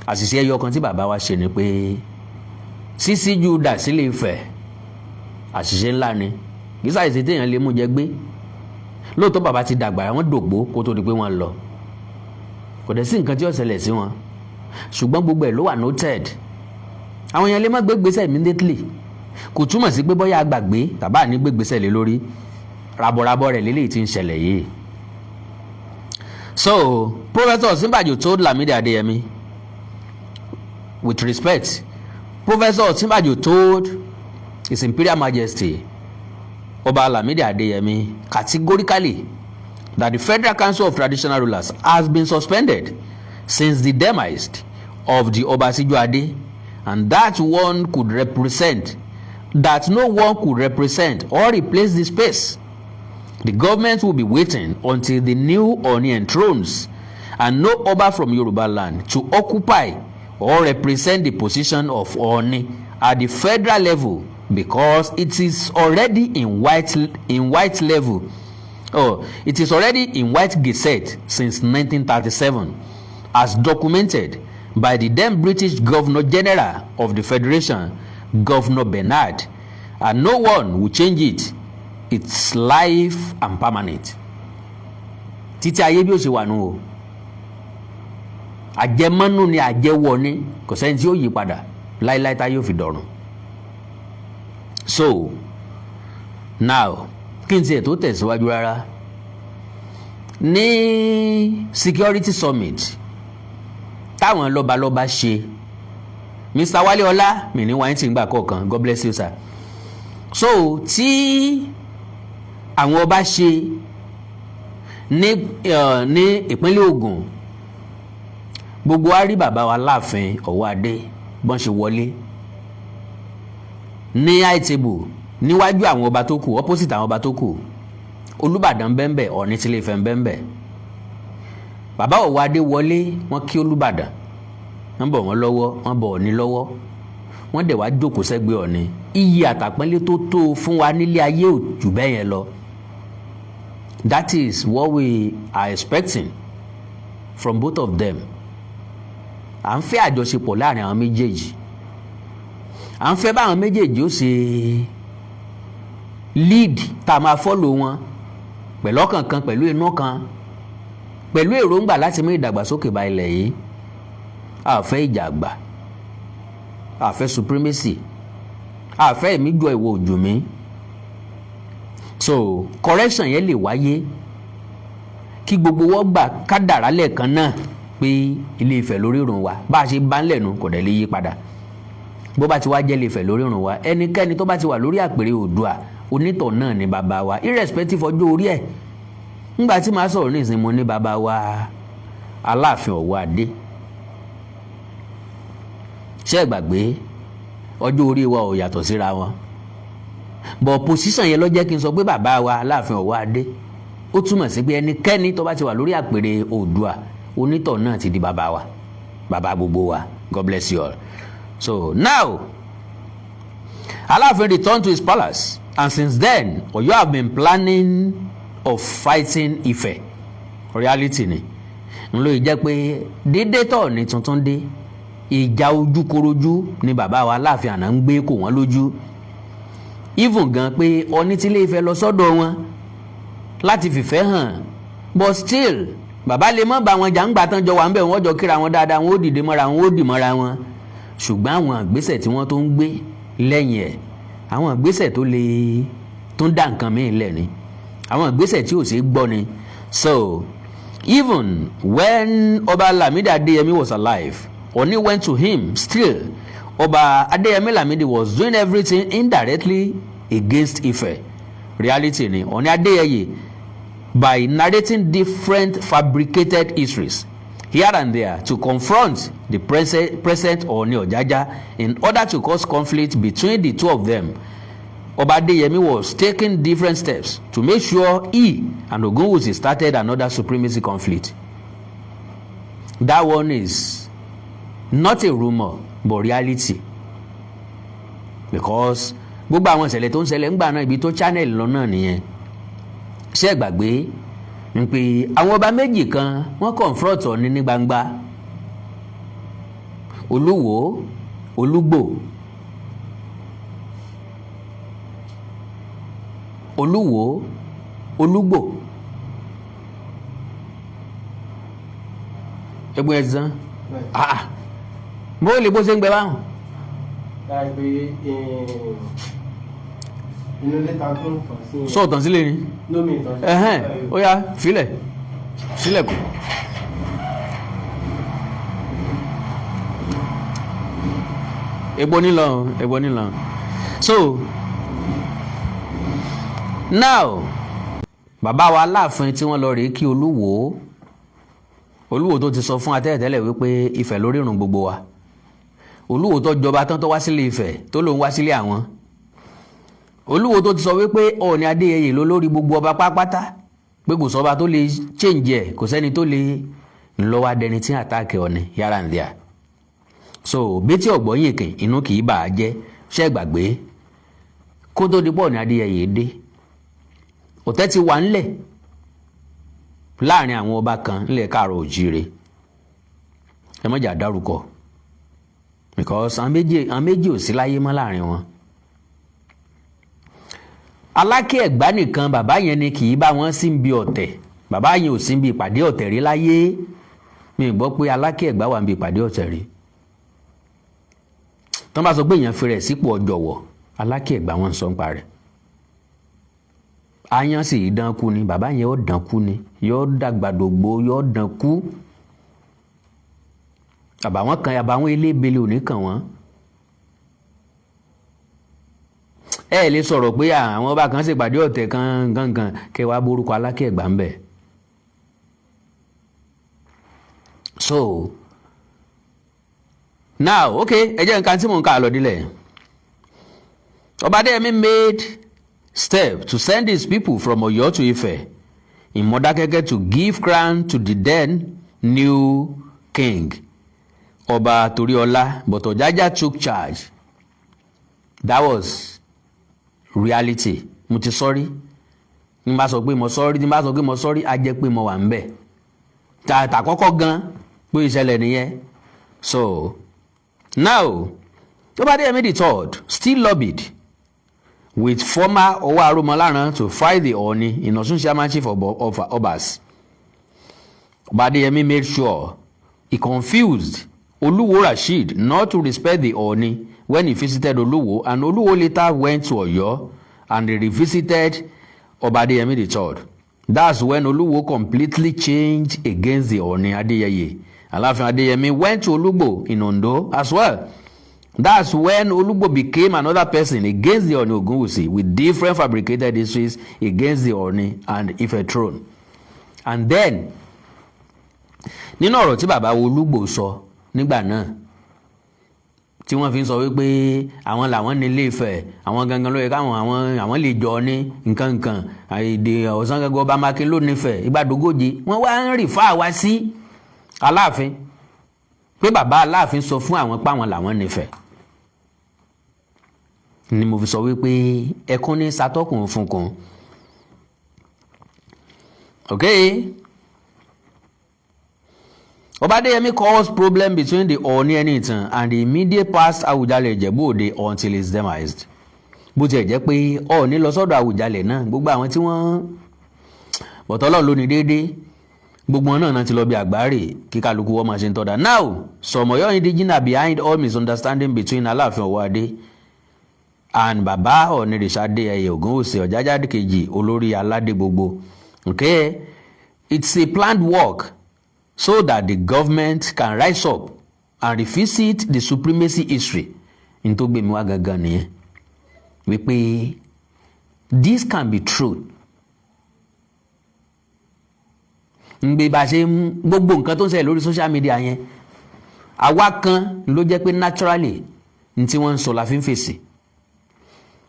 Àṣìṣe ẹyọ kan tí bàbá wa ṣe ni pé sísíjú dà sílé Ifẹ̀. Àṣìṣe ńlá ni, kì í ṣàṣìṣe téèyàn lè mú jẹ gbé. Lóòótọ́, bàbá ti dàgbà, wọ́n dògbó kó tó di pé wọ́n lọ. Kò dẹ̀ sí nǹkan tí ó ṣẹlẹ̀ sí wọn, ṣùgbọ́n gbogbo ẹ̀ ló wà noted. Àwọn èèyàn lè má gbé gbèsè immediately, kò túmọ̀ sí pé bóyá gbàgbé tàbá ní gbé gbèsè lé lórí. Raborabo rẹ̀ lélẹ́yìí tí ń ṣẹlẹ̀ yìí. So Professor Osinbajo told Lamidi Adeyemi, with respect, Professor Osinbajo told His Imperial Majesty Ọba Lamidi Adeyemi categorically that the Federal Council of Traditional Rulers has been suspended since the demise of the Oba Sijuade, and that no one could represent or replace the space. The government will be waiting until the new Ooni enthrones and no Oba from Yoruba land to occupy or represent the position of Ooni at the federal level, because it is already in white level, oh, it is already in white gazette since 1937, as documented by the then British Governor General of the Federation, Governor Bernard, and no one will change it. It's life and permanent. Títí ayé bí ó ṣe wà nù o, àjẹmọ́nú ni, àjẹwọ́ ni, kò sẹ́ni tí ó yí padà láíláí tá yóò fi dọ̀run. So now, kí n tiẹ̀ tó tẹ̀síwájú rárá, ní security summit táwọn lọ́balọ́ba ṣe, Mr. Wálé Ọlá mi ní wáyé tí ń gbà kọ̀ọ̀kan, God bless you, sir. So tí àwọn ọba ṣe ní ìpínlẹ̀ Ògùn, gbogbo wa rí bàbá wa láàfin Ọ̀wọ́adé bọ́n ṣe wọlé ní high table níwájú àwọn ọba tó kù, opposite àwọn ọba tó kù. Olúbàdàn bẹ́ńbẹ́, Ọ̀ọ̀ni tilé Ifẹ̀ bẹ́ńbẹ́. Bàbá Ọ̀wọ́adé wọlé, wọ́n kí Olúbàdàn, wọ́n bọ̀ wọ́n lọ́wọ́, wọ́n bọ̀ Ọ̀ọ̀ni lọ́wọ́, wọ́n dẹ̀ wá jókòó sẹ́gbẹ̀ẹ́ Ọ̀ọ̀ni. Iyì àtàpọ́nlé tó tó fún wa nílé ayé ò jù bẹ́ẹ̀ yẹn lọ. That is what we are expecting from both of them. À ń fẹ́ àjọṣepọ̀ láàrin àwọn méjèèjì, à ń fẹ́ báwọn méjèèjì ó ṣe lead, tá a máa follow wọn pẹ̀lú ọkàn kan, pẹ̀lú inú kan, pẹ̀lú èròǹgbà láti mú ìdàgbàsókè bá ilẹ̀ yìí. A fẹ́ ìjà àgbà, a fẹ́ supremacy, a fẹ́ èmi jọ ìwọ ojú mi. So correction yẹn lè wáyé kí gbogbo wọn gbà kádàrá lẹ́ẹ̀kan náà pé Ilé Ifẹ̀ lórí ìrùn wa, bá a ṣe bá ń lẹ̀nu kò dẹ̀ lè yí padà. Bó bá ti wá jẹ́ Ilé Ifẹ̀ lórí ìrùn wa, ẹnikẹ́ni tó bá ti wà lórí àpèrè Oòduà, onítọ̀ náà ni bàbá wa, irrespective ọjọ́ orí ẹ̀. Ńgbà tí màá sọ̀rọ̀ nísìnyí, mo ní bàbá wa Aláàfin Ọ̀wọ́adé, ṣé ẹ gbàgbé? Ọjọ́ orí wa ò yàtọ̀ síra wọn, but position yẹn ló jẹ́ kí n sọ pé bàbá wa Aláàfin Ọ̀wọ́adé. Ó túmọ̀ sí pé ẹnikẹ́ni tó bá ti wà lórí àpèrè Oòduà, onítọ̀ náà ti di bàbá wa, bàbá gbogbo wa. God bless you all. So now, Aláàfin returned to his palace, and since then Ọ̀yọ́ have been planning of fighting Ifẹ̀. Reality ni n lóye jẹ́ pé dédé tọ̀ ní tuntun dé, ìjà ojúkorojú ni bàbá wa Aláàfin àná ń gbé kò wọ́n lójú, even gan pé Ọọ̀ni tí Ilé Ifẹ̀ lọ sọ́dọ̀ wọn láti fìfẹ́ hàn, but still bàbá lè mọ́ bá wọn jà ń gbà tán jọ wà ń bẹ̀, wọ́n jọ kíra wọn dáadáa, wọn ó dìde mọ́ra wọn, ó dì mọ́ra wọn. Ṣùgbọ́n àwọn ìgbésẹ̀ tí wọ́n tó ń gbé lẹ́yìn ẹ̀, àwọn ìgbésẹ̀ tó lè tó ń dá nǹkan míì lẹ̀ ni, àwọn ìgbésẹ̀ tí ò ṣeé gbọ́ ni. So even when Ọba Lamidi Adeyemi was alive, Oni went to him. Still, Ọba Adeyemi Lamidi was doing everything indirectly against Ife. Reality ni Oni Adeyeye, by narrating different fabricated histories here and there to confront the present Ooni Ojaja in order to cause conflict between the two of them. Ọba Adeyemi was taking different steps to make sure he and Ogunwusi started another supremacy conflict. That one is not a rumour but reality, because gbogbo àwọn ìṣẹ̀lẹ̀ tó ń ṣẹlẹ̀ ńgbà náà, ibi tó channel lọ náà nìyẹn. Ṣé ẹ gbàgbé ń pé àwọn ọba méjì kan wọ́n confront Ọọ̀ni ní gbangba, Olúwo, Olúgbò, Olúwo, Olúgbò, ẹgbẹ́ ẹ̀ tán ah, bó lè bó ṣe ń gbẹ báwọn. Láì pé inú ilé ta tó ń tàn sí yẹn. Sọ̀tàn sílẹ̀ ni. Lómi ìtàn sí. Ẹ̀hẹ́n, ó yá, filẹ̀ sílẹ̀ kù. Epo nílọ, epo nílọ. So now, bàbá Bàbá wa Aláàfin tí wọ́n lọ rèé kí Olúwo, Olúwo tó ti sọ fún atẹ́tẹ́lẹ̀ wípé Ifẹ̀ lórí ìrùn gbogbo wa, Olúwo tó jọba tán tó wá sílé Ifẹ̀ tó lòun wá sílé àwọn, Olúwo tó ti sọ wípé Ọọ̀ni Adéyẹyè ló lórí gbogbo ọba pátápátá, pé kò sọba tó lè change ẹ̀, kò sẹ́ni tó lè ńlọ́wọ́ adẹni tí attack Ọọ̀ni yàrá ń díà. So bétí ọ̀gbọ́n kìn inú kì í bà á jẹ́. Ṣẹ́ gbàgbé kó tó di pọ̀ Ọọ̀ni Adéyẹyè dé, ọ̀tẹ̀ ti wà ńlẹ̀ láàrin àwọn ọba kan ńlẹ̀ káàrọ̀ òjíire. Ẹ má jà dárúkọ because àwọn méjì ò sí láyé mọ́ láàrin wọn. Aláké Ẹ̀gbá nìkan, bàbá yẹn ni kì í bá wọn sí bí ọ̀tẹ̀. Bàbá yẹn ò sí bí ìpàdé ọ̀tẹ̀ rí láyé. Mi ì gbọ́ pé Aláké Ẹ̀gbá wà níbi ìpàdé ọ̀tẹ̀ rí. Tọ́ bá sọ pé èèyàn fi rẹ̀ sípò ọ̀jọ̀wọ̀, Aláké Ẹ̀gbá wọn sọ ń pa rẹ̀. Ayan sì dán kú ni, bàbá yẹn ó dán kú ni, yóò dàgbàdògbò, yóò dán kú. Àbàwọ́n kan, àbàwọ́n elébele ò ní kàn wọ́n. Ẹ lè sọ̀rọ̀ pé àwọn ọba kan ṣèpàdé ọ̀tẹ̀ kan gangan kẹ wàá borúkọ Aláké Ẹ̀gbá ń bẹ̀. So now, okay, ẹ jẹ́ nǹkan tí mò ń kà lọ dílẹ̀. Ọba Adéyẹmí made step to send his people from Ọ̀yọ́ to Ife in Modakeke to give crown to the then new king, Ọba Toriola, but Ọ̀jájá took charge. That was reality. Mo ti sọ́rí ní bá sọ pé mo sọ́rí, ní bá sọ pé mo sọ́rí, á jẹ́ pé mo wà ń bẹ̀ tààtà kọ́kọ́ gan pé ìṣẹ̀lẹ̀ nìyẹn. So now, Ọba Adéyẹmí the third still lobbied with former Ọwá Arúmọláràn to fight the Ọọ̀ni in Ọ̀ṣun chairmanship of Obas. Ọba Adéyẹmí made sure he confused Olúwo Rasheed not to respect the Ọọ̀ni when he visited Olúwo, and Olúwo later went to Ọ̀yọ́ and he revisited Ọba Adéyẹmí the third. That's when Olúwo completely changed against the Ọọ̀ni Adéyẹyè. Aláàfin Adéyẹmí went to Olúgbò in Ondo as well. That's when Olugbo became another person against the Ooni Ogunwusi with different fabricated histories against the Ooni and Ife throne. And then, nínú ọ̀rọ̀ tí bàbá Olúgbò sọ nígbà náà tí wọ́n fi ń sọ wípé àwọn làwọn ní Ilé Ifẹ̀, àwọn gangan ló yẹ káwọn àwọn lè jọ ní nǹkan nǹkan èdè ọ̀sán gangan, ọba Mákin ló nífẹ̀ẹ́ ìgbàdógóje, wọ́n wá ń refer wá sí Aláàfin pé bàbá Aláàfin sọ fún àwọn páwọn làwọn nífẹ̀ẹ́. Ni mo fi sọ wípé ẹkún ní satọ́kùn fún kan. Okay. Ọba Adéyẹmí caused problem between the Ọọ̀ni Ẹnìtàn and the immediate past Awùjalẹ̀ Ìjẹ̀bú Òde until his demise. Bó tiẹ̀ jẹ́ pé Ọọ̀ni lọ sọ́dọ̀ Àwùjalẹ̀ náà, gbogbo àwọn tí wọ́n bọ̀tọ́lọ́ lónìí déédéé, gbogbo wọn náà ti lọ bí àgbáre kí kálukú wọn máa ṣe ń tọ́da. Now, some Ọ̀yọ́ indigenous behind all misunderstanding between Aláàfin Ọwọ́adé and baba Ọ̀nìrìṣà Adéyẹyè Ògúnwùsì Ọ̀jájá kejì, olórí aládé gbogbo, okay, it's a planned work so that the government can rise up and revisit the supremacy history. N tó gbé mi wá gangan nìyẹn wípé this can be true. Ń gbé bá a ṣe ń gbogbo nǹkan tó ń ṣẹlẹ̀ lórí social media yẹn, àwa kan ló jẹ́ pé naturally n tí wọ́n ń sọ la fi ń fèsì.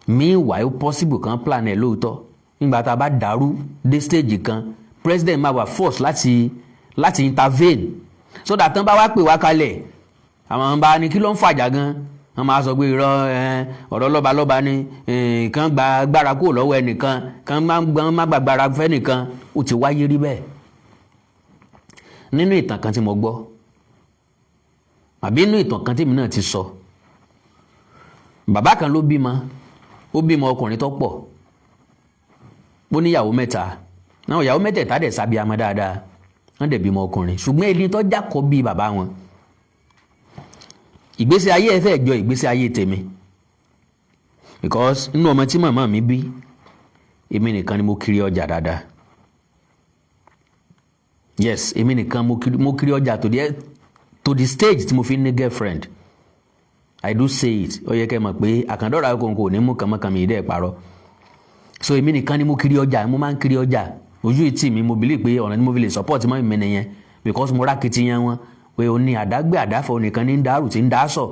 Meanwhile, possible kan plan ẹ̀ lóòótọ́. Nígbà tá a bá dàrú dé stage kan, president máa wà force láti intervene so that tán bá wá pè wá kalẹ̀, àwọn bá ní kí ló ń fàjà gan, wọ́n máa sọ pé irọ́, ọ̀rọ̀ lọ́balọ́ba ni, kàn gba agbára kúrò lọ́wọ́ ẹnìkan kàn má gbàgbára fẹ́nìkan. Ó ti wáyé rí bẹ́ẹ̀ nínú ìtàn kan tí mo gbọ́ àbí nínú ìtàn kan tèmi náà ti sọ. Bàbá kan ló bímọ, ó bímọ ọkùnrin tó pọ̀, ó níyàwó mẹ́ta náà. Ìyàwó mẹ́tẹ̀ẹ̀ta dẹ̀ sábíamọ dáadáa, wọ́n dẹ̀ bímọ ọkùnrin. Ṣùgbọ́n ẹni tó jákọ́ bí bàbá wọn, ìgbésí ayé ẹ fẹ́ jọ ìgbésí ayé tèmi because nínú ọmọ tí màmá mi bí, èmi nìkan ni mo kiri ọjà dáadáa. Yes, èmi nìkan mo kiri ọjà to the stage tí mo fi ní girlfriend. I do say it. Ó yẹ kẹ́ mọ̀ pé àkàndọ̀rà kòǹkò ní mú kànmọ́kàn mi dẹ́ parọ́. So èmi nìkan ni mo kiri ọjà, mo máa ń kiri ọjà. Ojú ìtì mi, mo believe pé ọ̀nà tí mo fi lè support mummy mi nìyẹn, because mo rákìtìyàn wọn pé o ní àdágbé àdáfọ̀ nìkan ní ń dárù tí ń dá sọ.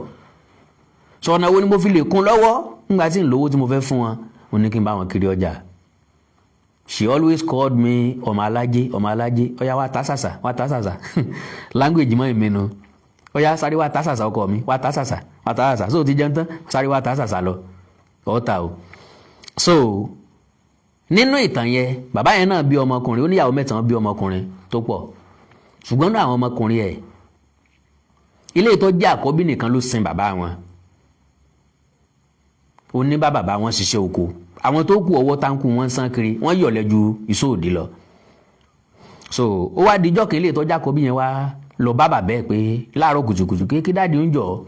Sọ ọ̀nà wo ni mo fi lè kún lọ́wọ́ nígbà tí ń lówó tí mo fẹ́ fún wọn? Mo ní kí n bá wọn kiri ọjà. She always called me ọmọ alájẹ, ọmọ alájẹ. Ọyá, wá tá sàṣà, wá tá sàṣà. Language mummy mi nu. Ọyá, sáré wá tá sàṣà, ọkọ mi, wá tá sàṣà, wá tá sàṣà. So ti jẹun tán, sáré wá tá sàṣà lọ ọ̀tà o. So nínú ìtàn yẹn, bàbá yẹn náà bí ọmọkùnrin. Ó níyàwó mẹ́ta, bí ọmọkùnrin tó pọ̀, ṣùgbọ́n náà àwọn ọmọkùnrin ẹ̀, ilé tó jẹ́ àkọ́bí nìkan ló sin bàbá wọn. Ó ní bá bàbá wọn ṣiṣẹ́ oko. Àwọn tó kù, ọwọ́ táǹkù wọn sán kiri, wọ́n yọ̀lẹ̀ ju ìṣòòdì lọ. So ó wá dijọ́ kan, ilé ìtọ́jú àkọ́bí yẹn wá lọ bá bàbá ẹ̀ pé láàárọ̀ kùtùkùtù kí daddy ń jọ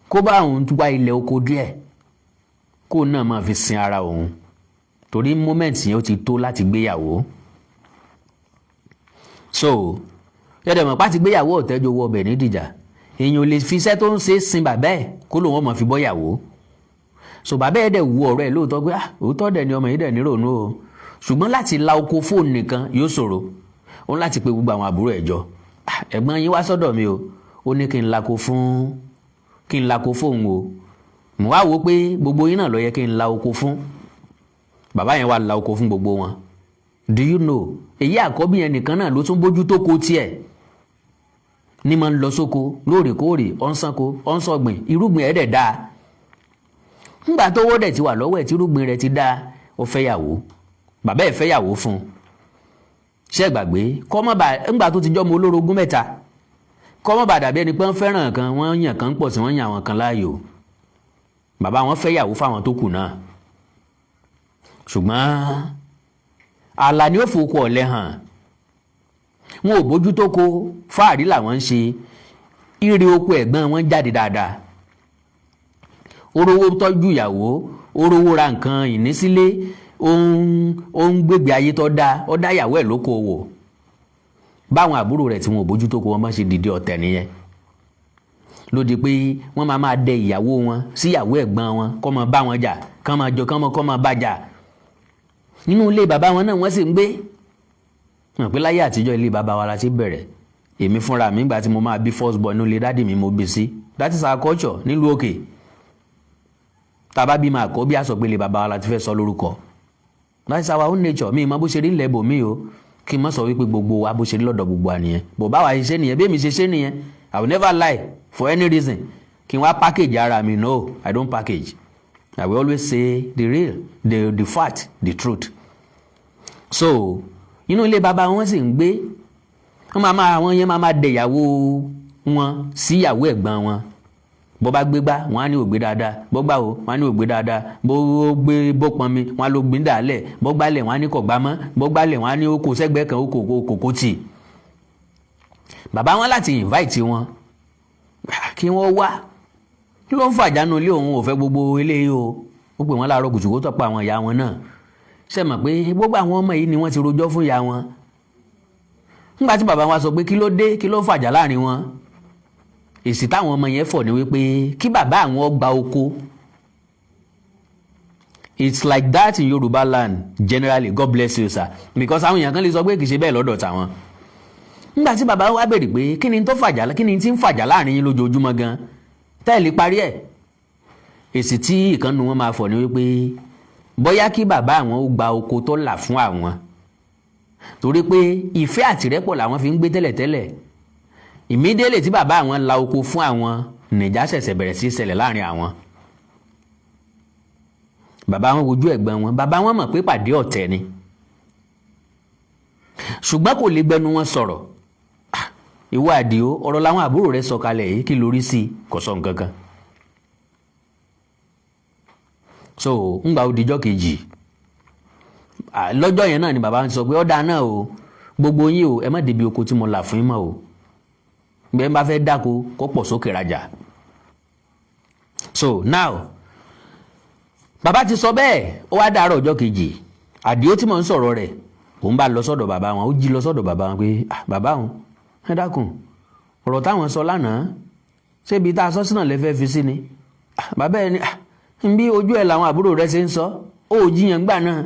kó bá òun wá ilẹ̀ oko díẹ̀ kó náà máa fi sin ara òun, torí moment yẹn ó ti tó láti gbéyàwó. So yẹ́dẹ̀ mọ̀ pàtí gbéyàwó ọ̀tẹ́jọ́ wọ ọbẹ̀ nídìjà, èèyàn ò lè fi iṣẹ́ tó ń ṣe sin bàbá ẹ̀ kó lòun ọmọ fi bọ́yàwó. So bàbá ẹ̀ dẹ̀ wu ọ̀rọ̀ ẹ̀ lóòótọ́ pé, ah, òótọ́ dẹ̀ ni ọmọ yìí dẹ̀ níròónú o, ṣùgbọ́n láti la oko fóònù nìkan yóò ṣòro. Ó ń láti pe gbogbo àwọn àbúrò ẹ̀ jọ. "Ah, ẹ̀gbọ́n yín wá sọ́dọ̀ mi o, ó ní kí n lako fóun o. Mo wá wò pé gbogbo yín náà ló yẹ kí n la oko fún." Bàbá yẹn wá la oko fún gbogbo wọn. Do you know, èyí àkọ́bí yẹn nìkan náà ló tún bójú tó ko tiẹ̀ ní máa ń lọ sóko lóòrèkóòrè, ó ń sanko, ó ń sọ̀gbìn, irúgbìn ẹ̀ dẹ̀ dáa. Ńgbà tó wọ́ dẹ̀ ti wà lọ́wọ́ ẹ̀, tí irúgbìn rẹ̀ ti dáa, ó fẹ́yàwó. Bàbá ẹ̀ fẹ́yàwó fún un. Ṣé gbàgbé kọ́ mọ́ bá ńgbà tó ti jọ́ mọ olórogún mẹ́ta, kọ́ mọ́ bá dàbí ẹni pé wọ́n fẹ́ràn kan, wọ́n yàn kan pọ̀ sí, wọ́n yàn àwọn kan láàyò. Bàbá wọn fẹ́yàwó fáwọn tó kù náà, ṣùgbọ́n àlà ni ó fòkù ọ̀lẹ́ hàn. Wọn ò bójú tó ko, fáàrí làwọn ń ṣe. Ire oko ẹ̀gbọ́n wọn jáde dáadáa, orówó tọ́jú ìyàwó, orówó ra nǹkan ìnísílé, ó ń gbégbé ayé tó dáa, ó dá ìyàwó ẹ̀ lókoòwò. Báwọn àbúrò rẹ̀ tí wọn ò bójú tó ko, wọn bá ṣe dìde ọ̀tẹ̀ nìyẹn, lódì pé wọ́n máa máa dẹ ìyàwó wọn síyàwó ẹ̀gbọ́n wọn, kó máa bá wọn jà, kó máa jọ kó máa bá jà. Nínú ilé bàbá wọn náà wọ́n sì ń gbé. Mọ̀ pé láyé àtijọ́, ilé bàbá wa la ti bẹ̀rẹ̀. Èmi fúnra mi, ìgbà tí mo máa bí first born, inú ilé daddy mi mo bí sí. That is our culture nílùú òkè. Tá a bá bí máa kọ́ bí a sọ pé ilé bàbá wa la ti fẹ́ sọ lórúkọ. That is our own nature. Mi ìmọ̀ bó ṣe rí ńlẹ̀ bòmí o, kí n má sọ wípé gbogbo wa, bó ṣe rí lọ́dọ̀ gbogbo wa nìyẹn. Bò báwa ṣe ṣe nìyẹn, bí èmi ṣe ṣe nìyẹn. I will never lie for any reason kí n wá package ara mi. No, I don't package. I will always say the real, the fact, the truth. So inú ilé bàbá wọn sì ń gbé. Wọ́n máa máa àwọn yẹn máa máa dẹ ìyàwó wọn sí ìyàwó ẹ̀gbọ́n wọn. Bó bá gbé gbá, wọn á ní ògbé dáadáa. Bó gbà o, wọn á ní ògbé dáadáa. Bó gbé, bó pọn mi, wọn á ló gbin dàálẹ̀. Bó gbálẹ̀, wọn á ní kò gbá mọ́. Bó gbálẹ̀, wọn á ní ó kó sẹ́gbẹ́ kan, ó kò kò kò tì. Bàbá wọn láti invite wọn kí wọ́n wá. Kí ló ń fàjánu ilé òun? Ò fẹ́ gbogbo eléyìí o. Ó pè wọ́n láàárọ̀ kùtù, kó tọ́pa àwọn ìyá wọn náà. Ṣe mọ̀ pé gbogbo àwọn ọmọ yìí ni wọ́n ti rojọ́ fún ìyá wọn. Nígbà tí bàbá wa sọ pé kí ló dé, kí ló fàjà láàrin wọn, èsì táwọn ọmọ yẹn fọ̀ ni wípé kí bàbá àwọn gba oko. It's like that in Yorùbá land generally. God bless you, sir, because àwọn èèyàn kan lè sọ pé kì í ṣe bẹ́ẹ̀ lọ́dọ̀ tàwọn. Nígbà tí bàbá wa béèrè pé kí ni tó fàjà, kí ni tí ń fàjà láàrin yín lójoojúmọ́ gan tẹ́ẹ̀lì parí ẹ̀, èsì tí ìkànnì wọn máa fọ̀ ni wípé bóyá kí bàbá àwọn ó gba oko tó là fún àwọn, torí pé ìfẹ́ àtìrẹ́pọ̀ làwọn fi ń gbé tẹ́lẹ̀tẹ́lẹ̀. Ìmídélè tí bàbá àwọn la oko fún àwọn, nìjà ṣẹ̀ṣẹ̀ bẹ̀rẹ̀ sí ṣẹlẹ̀ láàrin àwọn. Bàbá wọn wojú ẹ̀gbọ́n wọn. Bàbá wọn mọ̀ pé pàdé ọ̀tẹ̀ ni, ṣùgbọ́n kò lè gbẹnu wọn sọ̀rọ̀. Ìwọ Àdìó, ọ̀rọ̀ làwọn àbúrò rẹ̀ sọ kalẹ̀ yìí, kí lórí sí i? Kò sọ nǹkan kan. So ńgbà ó dijọ́ kejì, lọ́jọ́ yẹn náà ni bàbá sọ pé ọ̀dà náà o, gbogbo yín o, ẹ má débi oko tí mo là fún yín mọ́ o. Gbẹ́ ń bá fẹ́ dáko, kó pọ̀ sókè rajà. So now, bàbá ti sọ bẹ́ẹ̀, ó wá dàárọ̀ ọjọ́ kejì, Àdìó tí mò ń sọ̀rọ̀ rẹ̀, òun bá lọ sọ́dọ̀ bàbá wọn. Ó jí lọ sọ́dọ̀ bàbá wọn pé, ah, bàbá wọn, ẹ dákun, ọ̀rọ̀ táwọn sọ lánàá, ṣébi tá a sọ sínú lè fẹ́ fi sí ni? Bàbá ẹ ní bí ojú ẹ làwọn àbúrò rẹ ṣe ń sọ, ó jiyàn gbà náà.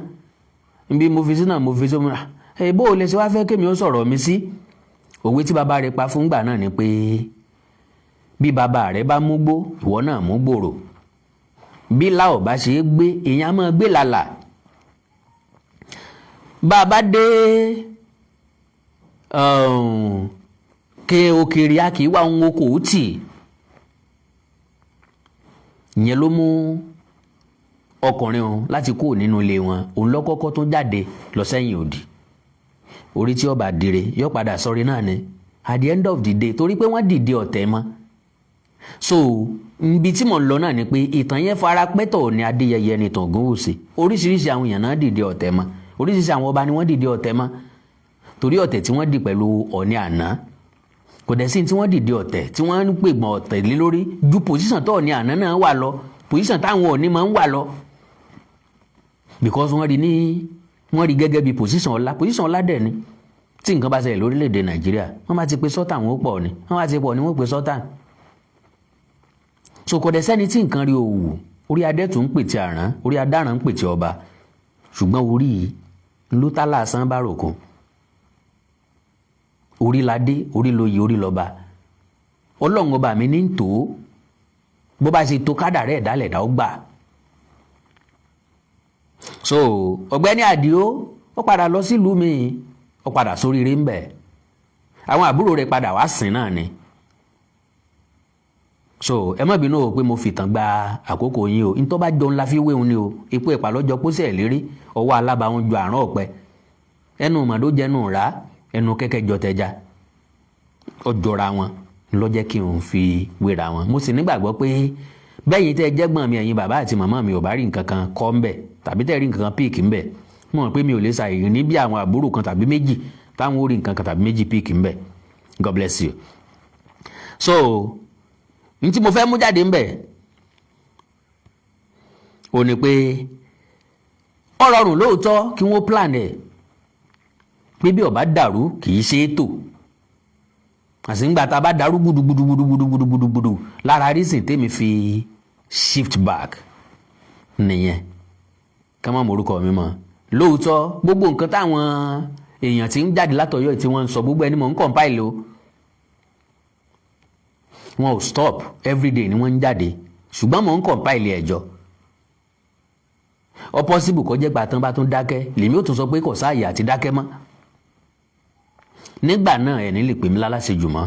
Níbi mo fi sí náà, mo fi sí omi. Ẹ bó o lè ṣe wá fẹ́ kémi ó sọ̀rọ̀ mi sí? Òwe tí bàbá rẹ̀ pa fúngbà náà ni pé bí bàbá rẹ̀ bá mú gbó, ìwọ náà mú gbòòrò. Bí láò bá ṣe é gbé, èèyàn á máa gbé làlà. Bá a bá dé ké òkèèrè, a kì í wá ohun okòó tì. Ìyẹn ló mú ọkùnrin òun láti kúrò nínú ilé wọn. Òun lọ́kọ́kọ́ tó jáde lọ sẹ́yìn òdì. Orí tí ọba dire yóò padà sọrí náà ni at the end of the day, torí pé wọ́n dìde ọ̀tẹ̀ mọ́. So ibi tí mò ń lọ náà ni pé ìtàn yẹn fara pẹ́tọ̀ ní Adéyẹyẹ ní tàn Ògúnwùsì. Oríṣiríṣi àwọn èèyàn náà dìde ọ̀tẹ̀ mọ́, oríṣiríṣi àwọn ọba ni wọ́n dìde ọ̀tẹ̀ mọ́, torí ọ̀tẹ̀ tí wọ́n dì pẹ̀lú Ọ̀ọ̀ni àná, kò dẹ̀ sí tí wọ́n dìde ọ̀tẹ̀ tí wọ́n ń pègbọ̀n ọ̀tẹ̀ lé lórí ju position tó Ọ̀ọ̀ni àná náà wà lọ, position táwọn Ọ̀ọ̀ni máa ń wà lọ, because wọ́n rí ní wọ́n rí gẹ́gẹ́ bí position ọlá. Position ọlá dẹ̀ ni. Tí nǹkan bá ṣẹlẹ̀ lórílẹ̀‐èdè Nàìjíríà, wọ́n bá ti pe sultan, wọn ó pọ̀ ni. Wọ́n bá ti pọ̀ ni, wọ́n pe sultan. So kò dẹ̀ sẹ́ni tí nǹkan rí òwò. Orí adẹ́tù ń pètè àrán, orí adáràn ń pètè ọba, ṣùgbọ́n orí ló tá lásán bá ròkun. Orí ládé, orí lóye, orí lọ́ba. Ọlọ́run ọba mi ní tó bó bá ṣe tó kádàrá ẹ̀dá lẹ̀dá ó gbà. So ọ̀gbẹ́ni Àdìó, ó padà lọ sílùú mi, ó padà sóríire ń bẹ̀. Àwọn àbúrò rẹ̀ padà wá sìn náà ni. So ẹ má bínú o pé mo fìtàn gba àkókò yín o. Ntọ́ bá jọ ńlá fi wéhun ni o. Epo ẹ̀pà lọ́jọ́ pósẹ̀ lérí ọwọ́ alábàáwọn ju àrùn ọ̀pẹ ẹnu màdó jẹnu rà, ẹnu kẹ́kẹ́ jọ tẹja, ó jọra wọn ló jẹ́ kí n fi wéra wọn. Mo sì nígbàgbọ́ pé bẹ́yìn tẹ́ ẹ jẹ́gbọ́n mi, ẹ̀yin bàbá àti màmá mi, ò bá rí nǹkan kan kọ́ ń bẹ̀ tàbí tẹ́ rí nǹkan kan pick ń bẹ̀, mo mọ̀ pé mi ò lè ṣàìrí ní bí àwọn àbúrò kan tàbí méjì táwọn ò rí nǹkan kan tàbí méjì pick ń bẹ̀. God bless you. So n tí mo fẹ́ mú jáde ń bẹ̀ ò ní pé ó rọrùn lóòótọ́ kí wọ́n plan ẹ̀ pé bí ó bá dàrú, kì í ṣe é tò. Àsìngbà tá a bá dàrú gbùdùgbùdùgbùdùgbùdùgbùdù lára, reason tèmi fi shift back nìyẹn. Ká má morúkọ mi mọ́. Lóòótọ́, gbogbo nǹkan táwọn èèyàn tí ń jáde látọ̀yọ́ tí wọ́n ń sọ, gbogbo ẹni mò ń compile o. Wọn ò stop, everyday ni wọ́n ń jáde, ṣùgbọ́n mò ń compile ẹ̀jọ́. Ó possible kó jẹ́ gbàtàn bá tún dákẹ́, lèmi ò tún sọ pé kò sáàyè àti dákẹ́ mọ́. Nígbà náà, ẹ̀ ní lè pè mí lálàsejù mọ́,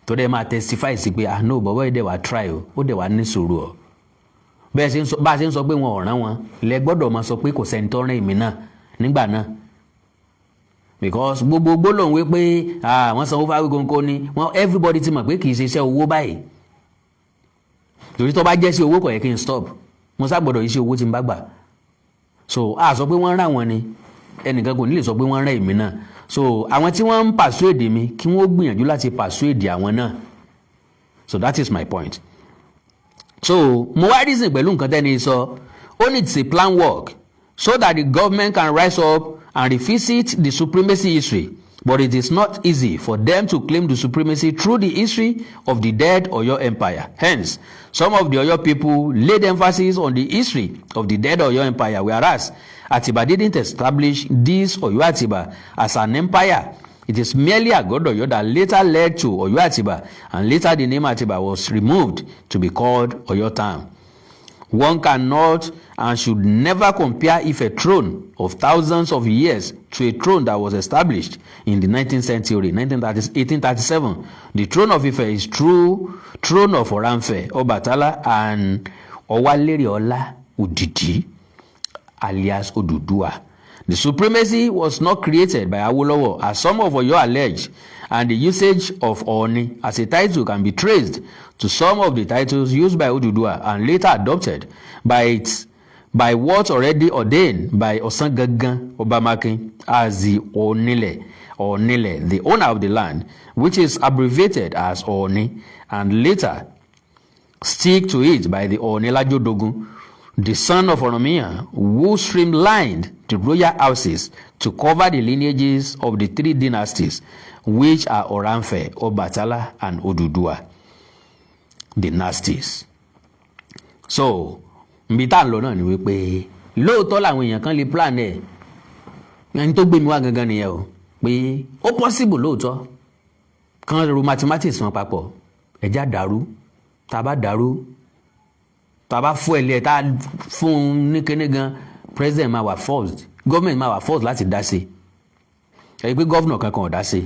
torí ẹ máa testify sí pé, "Ah no, bọ́bọ́ yìí dẹ̀ wá try o, ó dẹ̀ wá ní sùúrù o." Bẹ́ẹ̀ ṣe ń sọ, bá a ṣe ń sọ pé wọn ò rán wọn, lẹ gbọ́dọ̀ máa sọ pé kò sẹ́ni tó rán èmi náà nígbà náà, because gbogbo gbólóhùn wípé wọ́n sanwó fáwọn góńgó ni wọ́n, everybody ti mọ̀ pé kì í ṣe iṣẹ́ owó báyìí, torí tó bá jẹ́ sí owó, kò yẹ kí n stop. Mo sá gbọ́dọ̀ iṣẹ́ owó tí n bá gbà. So a sọ pé wọ́n rán wọn ni, ẹnìkan kò ní lè sọ pé wọ́n rán èmi náà. So àwọn tí wọ́n ń persuade mi, kí wọ́n gbìyànjú láti persuade àwọn náà. So that is my point. So mo wá reason pẹ̀lú nǹkan tẹ́ni sọ. Ó ní it's a plan work so that the government can rise up and revisit the supremacy history, but it is not easy for them to claim the supremacy through the history of the dead Oyo Empire. Hence, some of the Oyo people laid emphasis on the history of the dead Oyo Empire, whereas Atiba didn't establish this Oyo Atiba as an empire. It is merely Agodo Oyo that later led to Oyo Atiba, and later the name Atiba was removed to be called Oyo Town. One cannot and should never compare Ife throne of thousands of years to a throne that was established in the 19th century, 1837. The throne of Ife is true throne of Oranfe, Obatala and Owalere Ola Udidi, alias Oduduwa. The supremacy was not created by Awolowo, as some of Oyo allege, and the usage of Ooni as a title can be traced to some of the titles used by Oduduwa and later adopted by what already ordained by Osangangan Obamakin as the Onile, Onile, the owner of the land, which is abbreviated as Ooni, and later stick to it by the Ooni Lajodogun, the son of Oranmiyan, who streamlined the royal houses to cover the lineages of the three dynasties, which are Oranfe, Obatala, and Oduduwa dynasties. So, nbi tá à ń lọ náà ni wípé lóòótọ́ làwọn èèyàn kan lè plan ẹ̀. Ẹni tó gbé mi wá gangan nìyẹn o, pé ó possible lóòótọ́ kán ro mathematics wọn papọ̀. Ẹja dàrú, tá a bá dàrú, tá a bá fún ẹ lé ẹ, tá a fún un ní kíní gan, president máa wà forced, government máa wà forced láti dá sí ẹ, pé governor kankan ò dá sí.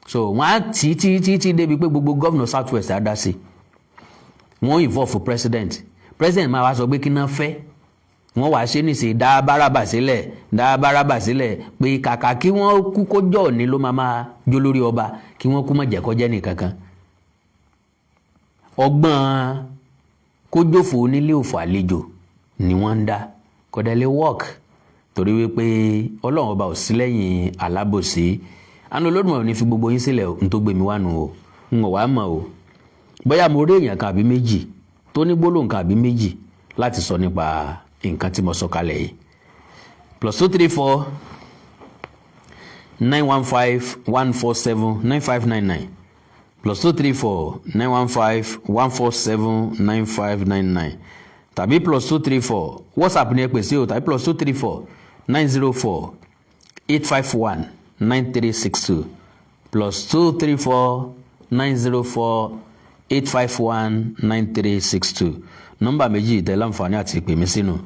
So wọ́n á tí tí tí tí débi pé gbogbo governor South West á dá sí. Wọ́n involve president. President máa wá sọ pé kí náà fẹ́. Wọ́n wàá ṣe níṣe dá báràbà sílẹ̀, dá báràbà sílẹ̀, pé kàkà kí wọ́n kú kójọ́ ní ló máa máa jó lórí ọba, kí wọ́n kú mọ̀ jẹ́kọ́jẹ́ nìkankan. Ọgbọ́n kójófò onílé òfò àlejò ni wọ́n ń dá. Kò dẹ̀ lè work, torí wípé Ọlọ́run Ọba ò sí lẹ́yìn alábòsí. Àánú Olódùmarè ò ní fi gbogbo yín sílẹ̀. N tó gbé mi wá nù o, n ò wá mọ̀ o, bóyá mo rí èèyàn kan àbí méjì tó ní gbólóhùn kan àbí méjì láti sọ nípa nǹkan tí mo sọ kalẹ̀ yìí. +234 915 147 9599, +234 915 147 9599, tàbí +234, WhatsApp ní ẹ pè sí o, tàbí +234 904 851 9362, +234 904 851 9362. Nọ́mbà méjì tẹ́ láǹfààní àti pè mí sínú.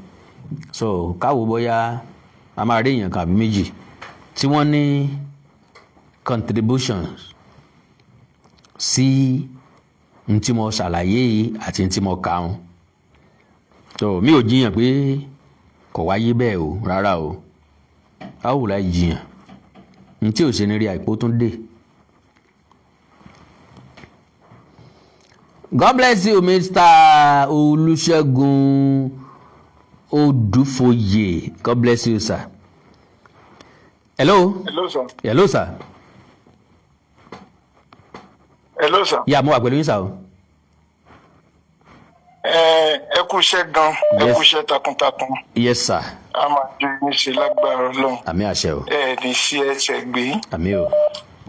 So káwo bóyá a máa rí èèyàn kan àbí méjì tí wọ́n ní contributions sí n tí mo ṣàlàyé yìí àti n tí mo kà ń. So mi ò jiyàn pé kò wáyé bẹ́ẹ̀ o, rárá o. A ò láì jiyàn n tí ò ṣe ní rí àìpó tún dé. God bless you, Mr. Olúṣẹ́gun Odúfoyè. God bless you, sir. Hello. Hello, sir. Hello, sir. Hello, sir. Yà, mo wà pẹ̀lú yín, sir o. Ẹ kú iṣẹ́ gan. Ẹ Yes. kú iṣẹ́ takuntakun. Yes, sir. A máa ju yín ṣe lágbára Ọlọ́run. Àmín, àṣẹ o. Ẹ ní sí ẹsẹ̀ gbé. Àmín o.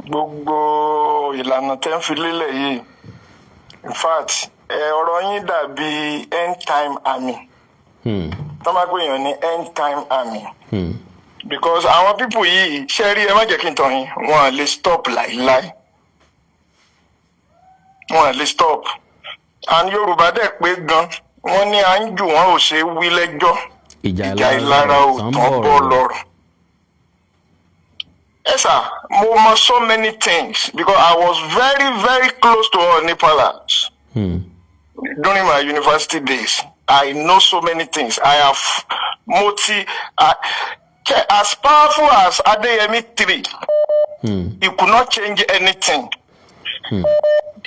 Gbogbo ìlànà tẹ́ ń fi lélẹ̀ yìí, in fact, ẹ ọ̀rọ̀ yín dàbí end time army. Tó bá pè yàn ní end time army, because àwọn people yìí ṣe rí, ẹ má jẹ́ kí n tàn yín, wọn à lè stop láìláì, wọn à lè stop. And Yorùbá dẹ̀ pé gan, wọ́n ní à ń jù wọ́n ò ṣe é wí lẹ́jọ́, ìjà ìjà ìlara ò tán bọ́ lọ́rọ̀. Ẹ sà, mo mọ so many things because I was very, very close to Ooni Palace during my university days. I know so many things. I have mo ti as powerful as Adeyemi three, he could not change anything.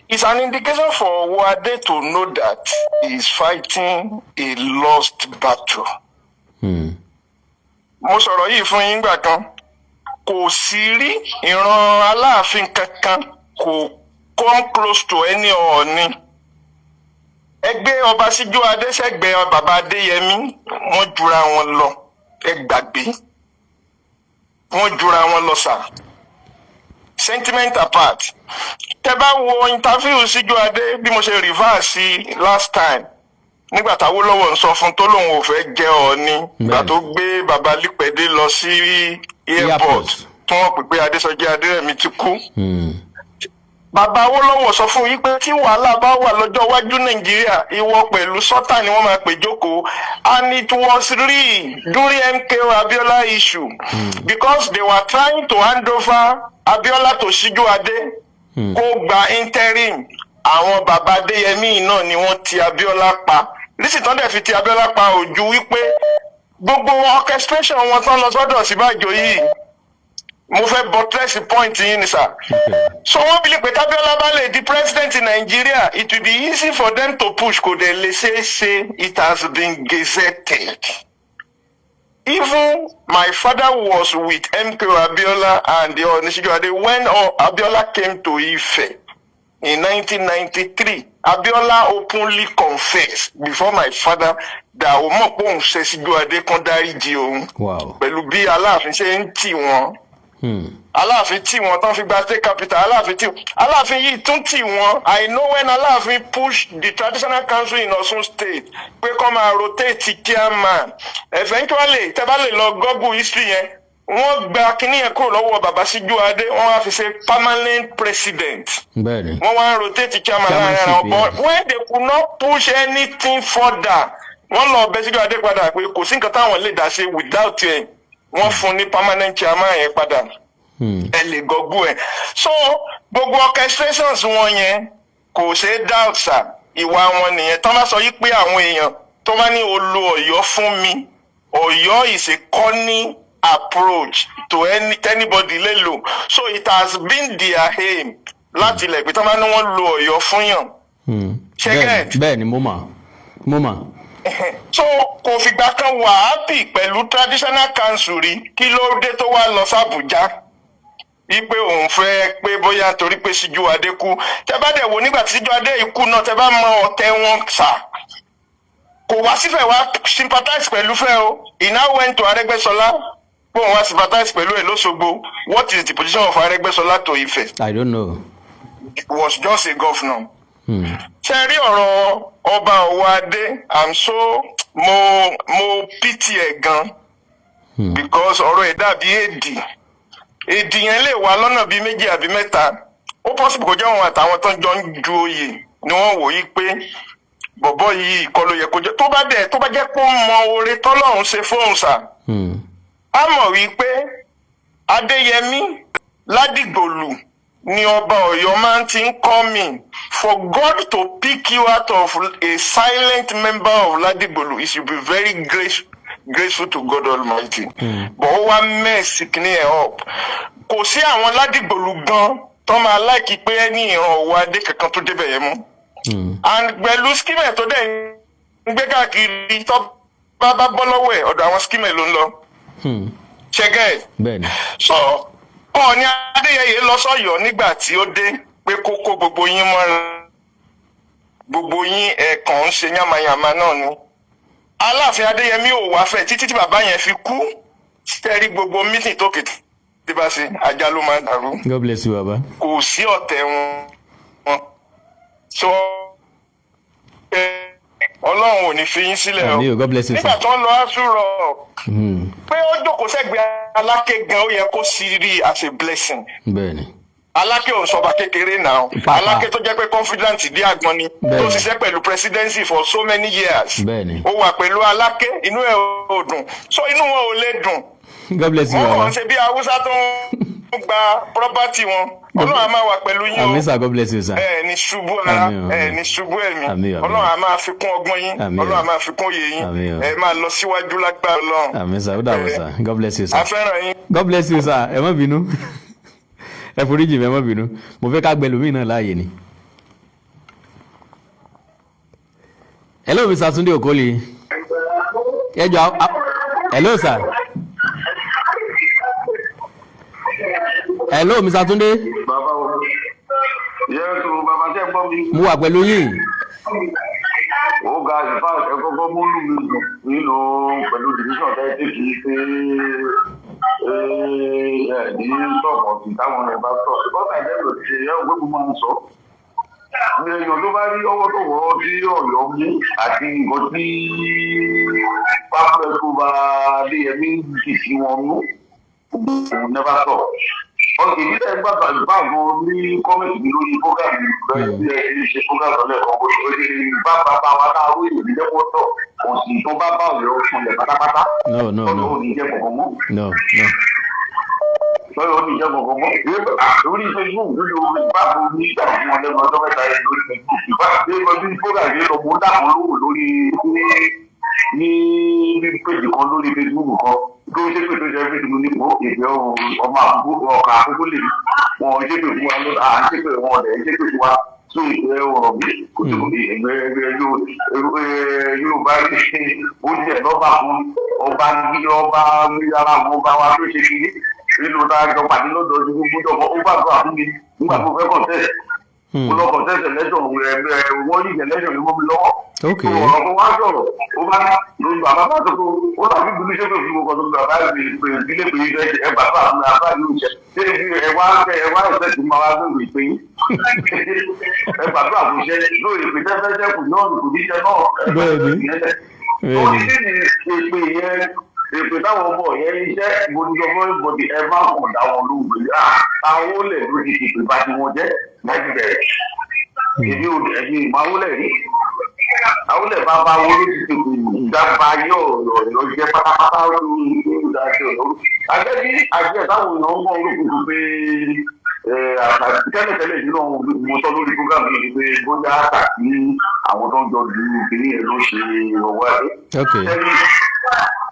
It's an indication for Wade to know that he is fighting a lost battle. Mo sọ̀rọ̀ yìí fún yín gbà kan. Kò sí rí ìran Aláàfin kankan kò come close to any Ọọ̀ni. Ẹgbẹ́ ọba Síjú Adéṣẹ́gbẹ́ bàbá Adéyẹmí, wọ́n jura wọn lọ. Ẹ gbàgbé, wọ́n jura wọn lọ sà. Sentiment apart, tẹ bá wo interview Síjú Adé, bí mo ṣe reverse sí last time, nígbà táwọn Awólọ́wọ̀ ń sọ fún tó lóun ò fẹ́ jẹ́ Ọọ̀ni, ìgbà tó gbé bàbá Lípẹ̀dé lọ sí airport, Airport. tí wọ́n pè pé Adésọjí Adérẹ̀mí ti kú, bàbá Awólọ́wọ̀ sọ fún yín pé tí wàhálà bá wà lọ́jọ́ iwájú Nàìjíríà, ìwọ pẹ̀lú sọ́tà ni wọ́n máa pè jókòó. And it was real during MKO Abiola issue, because they were trying to hand over Abiola to Síjú Adé kó gba interim. Àwọn bàbá Adéyẹmí náà ni wọ́n ti Abiola pa. Lísì tán dẹ̀ fi ti Abiola pa ojú wípé gbogbo orchestration wọn tán lọ sọ́dọ̀ Ọ̀ṣínbàjò yìí, mo fẹ́ buttress point yín ni, sir. So wọ́n believe pé tábíọ́lá bá lè di president in Nigeria, it will be easy for them to push. Kò dẹ̀ lè ṣeé ṣe. It has been gazetted. Even my father was with MKO Abiola and the Ooni Sijuade when Abiola came to Ife in 1993. Abiola openly confessed before my father that òun mọ̀ pé òun ṣe Síjúadé kan dáríjì òun pẹ̀lú bí Aláàfin ṣe ń tì wọ́n. Aláàfin tì wọ́n tán fi gba state capital. Aláàfin tì, Aláàfin yìí tún tì wọ́n. I know when Aláàfin push the traditional council in Ọ̀ṣun State pé kó máa rotate chairman eventually, tẹ́ bá lè lọ google history yẹn. Wọ́n gba kinní yẹn kúrò lọ́wọ́ bàbá Síjúadé, wọ́n wá fi ṣe permanent president. Wọ́n wá ń rotate chairman láàrin ara wọn. Chairmanship, But yes. when they could not push anything further, wọ́n lọ bẹ̀ Síjúadé padà pé kò sí nǹkan táwọn lè dá ṣe without ẹ̀. Wọ́n fún ní permanent chairman yẹn padà. Ẹ lè google ẹ. So gbogbo orchestrations wọn yẹn kò ṣeé doubt, sir. Ìwà wọn nìyẹn. Tó bá sọ yí pé àwọn èèyàn tó bá ní o lo Ọ̀yọ́ fún mi, Ọ̀yọ́ is a cunning approach to anybody lè lò. So it has been their aim láti ilẹ̀ pé tó bá ní wọ́n lo Ọ̀yọ́ fún yàn. Ṣé get? Bẹ́ẹ̀ ni, mo mọ̀, mo mọ̀. So kò fìgbà kan wà happy pẹ̀lú traditional council rí. Kí ló dé tó wá lọ sàbújá wípé òun fẹ́ pé bóyá torí pé Síjúadé kú? Tẹ bá dẹ̀ wò nígbà tí Síjúadé ikú náà, tẹ bá mọ ọ̀tẹ̀ wọn sà, kò wá sífẹ̀ wá sympathize pẹ̀lú fẹ́ o. He now went to Arẹ́gbẹ́ṣọlá pé òun wá sympathize pẹ̀lú ẹ̀ lọ́sọ̀gbọ̀. What is the position of Arẹ́gbẹ́ṣọlá to Ifẹ̀? I don't know. He was just a governor. Ṣe rí ọ̀rọ̀ ọba Ọ̀wọ́adé, I'm so mo pity ẹ̀ gan because ọ̀rọ̀ ẹ̀ dàbí èdì. Èdì yẹn lè wà lọ́nà bíi méjì àbí mẹ́ta. Ó possible kó jẹ́ òun àtàwọn tó ń jọ ń ju oyè ni wọ́n wò yí pé bọ̀bọ́ yìí kọ́ ló yẹ kó jẹ́. Tó bá dẹ̀ tó bá jẹ́ pé ó mọ oore tọ́lọ́run ṣe fóun sà, á mọ̀ wípé Adéyẹmí Ládìgbòlù ni ọba Ọ̀yọ́ máa ń ti ń kọ́ mi. For God to pick you out of a silent member of Ládìgbòlù is you be very grateful to God Almighty. But ó wá mess kìíní ẹ̀ up. Kò sí àwọn Ládìgbòlù gan tó máa like pé ẹni ìran Ọ̀wọ́adé kankan tó débẹ̀ yẹn mú. And pẹ̀lú scheme tó dẹ̀ ń gbé káàkiri, tó bá bọ́ lọ́wọ́ ẹ̀, ọ̀dọ̀ àwọn scheme ló ń lọ. Ṣé get? Bẹ́ẹ̀ ni. So Ọọ̀ni Adéyẹyè lọ sọ́yọ́ nígbà tí ó dé pé kó kó gbogbo yín mọ́ra. Gbogbo yín ẹ̀ẹ̀kan ń ṣe yánmayànmá náà ni. Aláàfin Adéyẹmí ò wá fẹ́ títí tí bàbá yẹn fi kú. Tẹ́rí gbogbo meeting tó kété tí bá ṣe, ajá ló máa ń dàrú. God bless you, baba. Kò sí ọ̀tẹ̀ wọn. So Ọlọ́run ò ní fi yín sílẹ̀ o. Àmín o, God bless you, sir. Nígbà tó ń lọ Aso Rock, pé ó jókòó sẹ́gbẹ̀ẹ́ Aláké gan, ó yẹ kó sì rí as a blessing. Bẹ́ẹ̀ ni. Aláké ò sọba kékeré náà. Pàápàá. Aláké tó jẹ́ pé confidant dé àgbọn ni, tó ṣiṣẹ́ pẹ̀lú presidency for so many years. Bẹ́ẹ̀ni. Ó wà pẹ̀lú Aláké, inú ẹ̀ ò dùn, so inú wọn ò lè dùn. God bless you, Wọn kàn baba. ń ṣe bí Haúsá tó ń gba property wọn. Ọlọ́run á máa wà pẹ̀lú yín o. Àmín sir, God bless you, sir. Ẹ ní ṣubú ara. Àmín o, Ẹ àmín. ní ṣubú ẹ̀mí. Àmín, àmín. Ọlọ́run á máa fi kún ọgbọ́n yín. Àmín o. Ọlọ́run á máa fi kún òye yín. Àmín o. Ẹ máa lọ síwájú lágbára Ọlọ́run. Àmín sir, ó dàbọ̀ sir. God bless you, sir. A fẹ́ràn yín. God bless you, sir. Ẹ má bínú, ẹ foríjì mi, ẹ má bínú. Mo fẹ́ ká gbẹ lómi náà láàyè ni. Hello, Mr. Tunde Okoli. Ẹ jọ, hello sir. Hello, Mr. Tunde. Bàbá o, yes o, bàbá, ṣe ń gbọ́ mi? Mo wà pẹ̀lú yín. Ó ga ìfà. Ẹ kọ́kọ́ mú lù mí dùn nínú pẹ̀lú division tẹ́ tí kì í ṣe ẹ ní sọ̀pọ̀ tí táwọn ẹ̀ bá sọ bọ́sà ìjẹ́bù ṣe ẹ ò gbégbó máa ń sọ. Ní èèyàn tó bá rí ọwọ́ tó wọ́ tí Ọ̀yọ́ mú àti nǹkan tí pápẹ́ tó bá Adéyẹmí dì sí wọn mú, òun never stop. Ìdílé gbàgbà ìbáàgò ní comment mi lórí program bẹ́ẹ̀ bí ẹ ṣe program lọ́lẹ̀ kan bó ṣe bá bàbá wa náà wí ìdílé kó tọ̀ kò sì tó bá bá Ọ̀yọ́ fúnlẹ̀ pátápátá. No, no, Tọ́lọ́ no. ò ní jẹ́ kọ̀ọ̀kan mọ́. No, no. Tọ́lọ́ ò ní jẹ́ kọ̀ọ̀kan mọ́. Lórí Facebook, lórí orí báàbò ní ìgbà fún wọn lẹ́nu ọjọ́ mẹ́ta yẹn lórí Facebook, ìbá bí program yẹn lọ, mo dàpọ̀ lówó lórí ní péjì kan lórí Facebook kan tó ṣe pé tó ṣe pé mo ní kó ìfẹ́ ọmọ àkókò ọkà àkókò lè wọn ṣe pé fún wa ló à ń ṣe pé wọn ọ̀dẹ̀ ṣe pé fún wa tó ìfẹ́ ọ̀rọ̀ mi kò tó ẹgbẹ́ ẹgbẹ́ Yorùbá ó jẹ́ lọ́ba fún ọba ní ọba ara àwọn ọba wa tó ṣe kiri nínú tá a jọ pàdé lọ́dọ̀ ọdún gbogbo jọ̀bọ̀ ó gbàgbọ́ àfún mi nígbà tó fẹ́ contest. Mo lọ contest election ẹ̀, wọ́n ní election ní mọ́ mi lọ́wọ́. Ọ̀rọ̀ kan wá sọ̀rọ̀, ó bá lórí bàbá bá tó kó ó láti gbúdú ṣépè fún gbogbo ọdún bàbá mi pé ìdílé pé ẹ ẹ bàbá mi bàbá yóò ṣe ṣé ẹ wá ẹ wá ẹsẹ̀ tí máa wá gbèrò ìpè yín, ẹ gbàdúrà fún iṣẹ́ lórí ìpè tẹ́fẹ́ kù náà kò ní jẹ náà. Ó ní kí ni èpè yẹn? Èpè táwọn ọmọ yẹn iṣẹ́ gbòdìgbò fún ìbòdì, ẹ má kàn dá wọn lóhùn pé àwọn olè ló ti fi pè bá ti wọn jẹ́ láti bẹ̀rẹ̀. Èmi ò ẹ̀mí ìmọ̀ awólẹ̀ rí. Awólẹ̀ bàbá wo ló ti tètè ìjàmbá yọ̀ ọ̀rọ̀ jẹ́ pátápátá lórí ìdájọ́ ọ̀rọ̀. Àjẹ́bí àjẹ́ táwọn èèyàn ń bọ̀ lókùnkùn pé tẹ́lẹ̀tẹ́lẹ̀ nínú àwọn mo sọ lórí program yìí pé bóyá àtàkì àwọn tó ń jọ ju kìnìún yẹn ló ṣe ọwọ́ ẹ̀.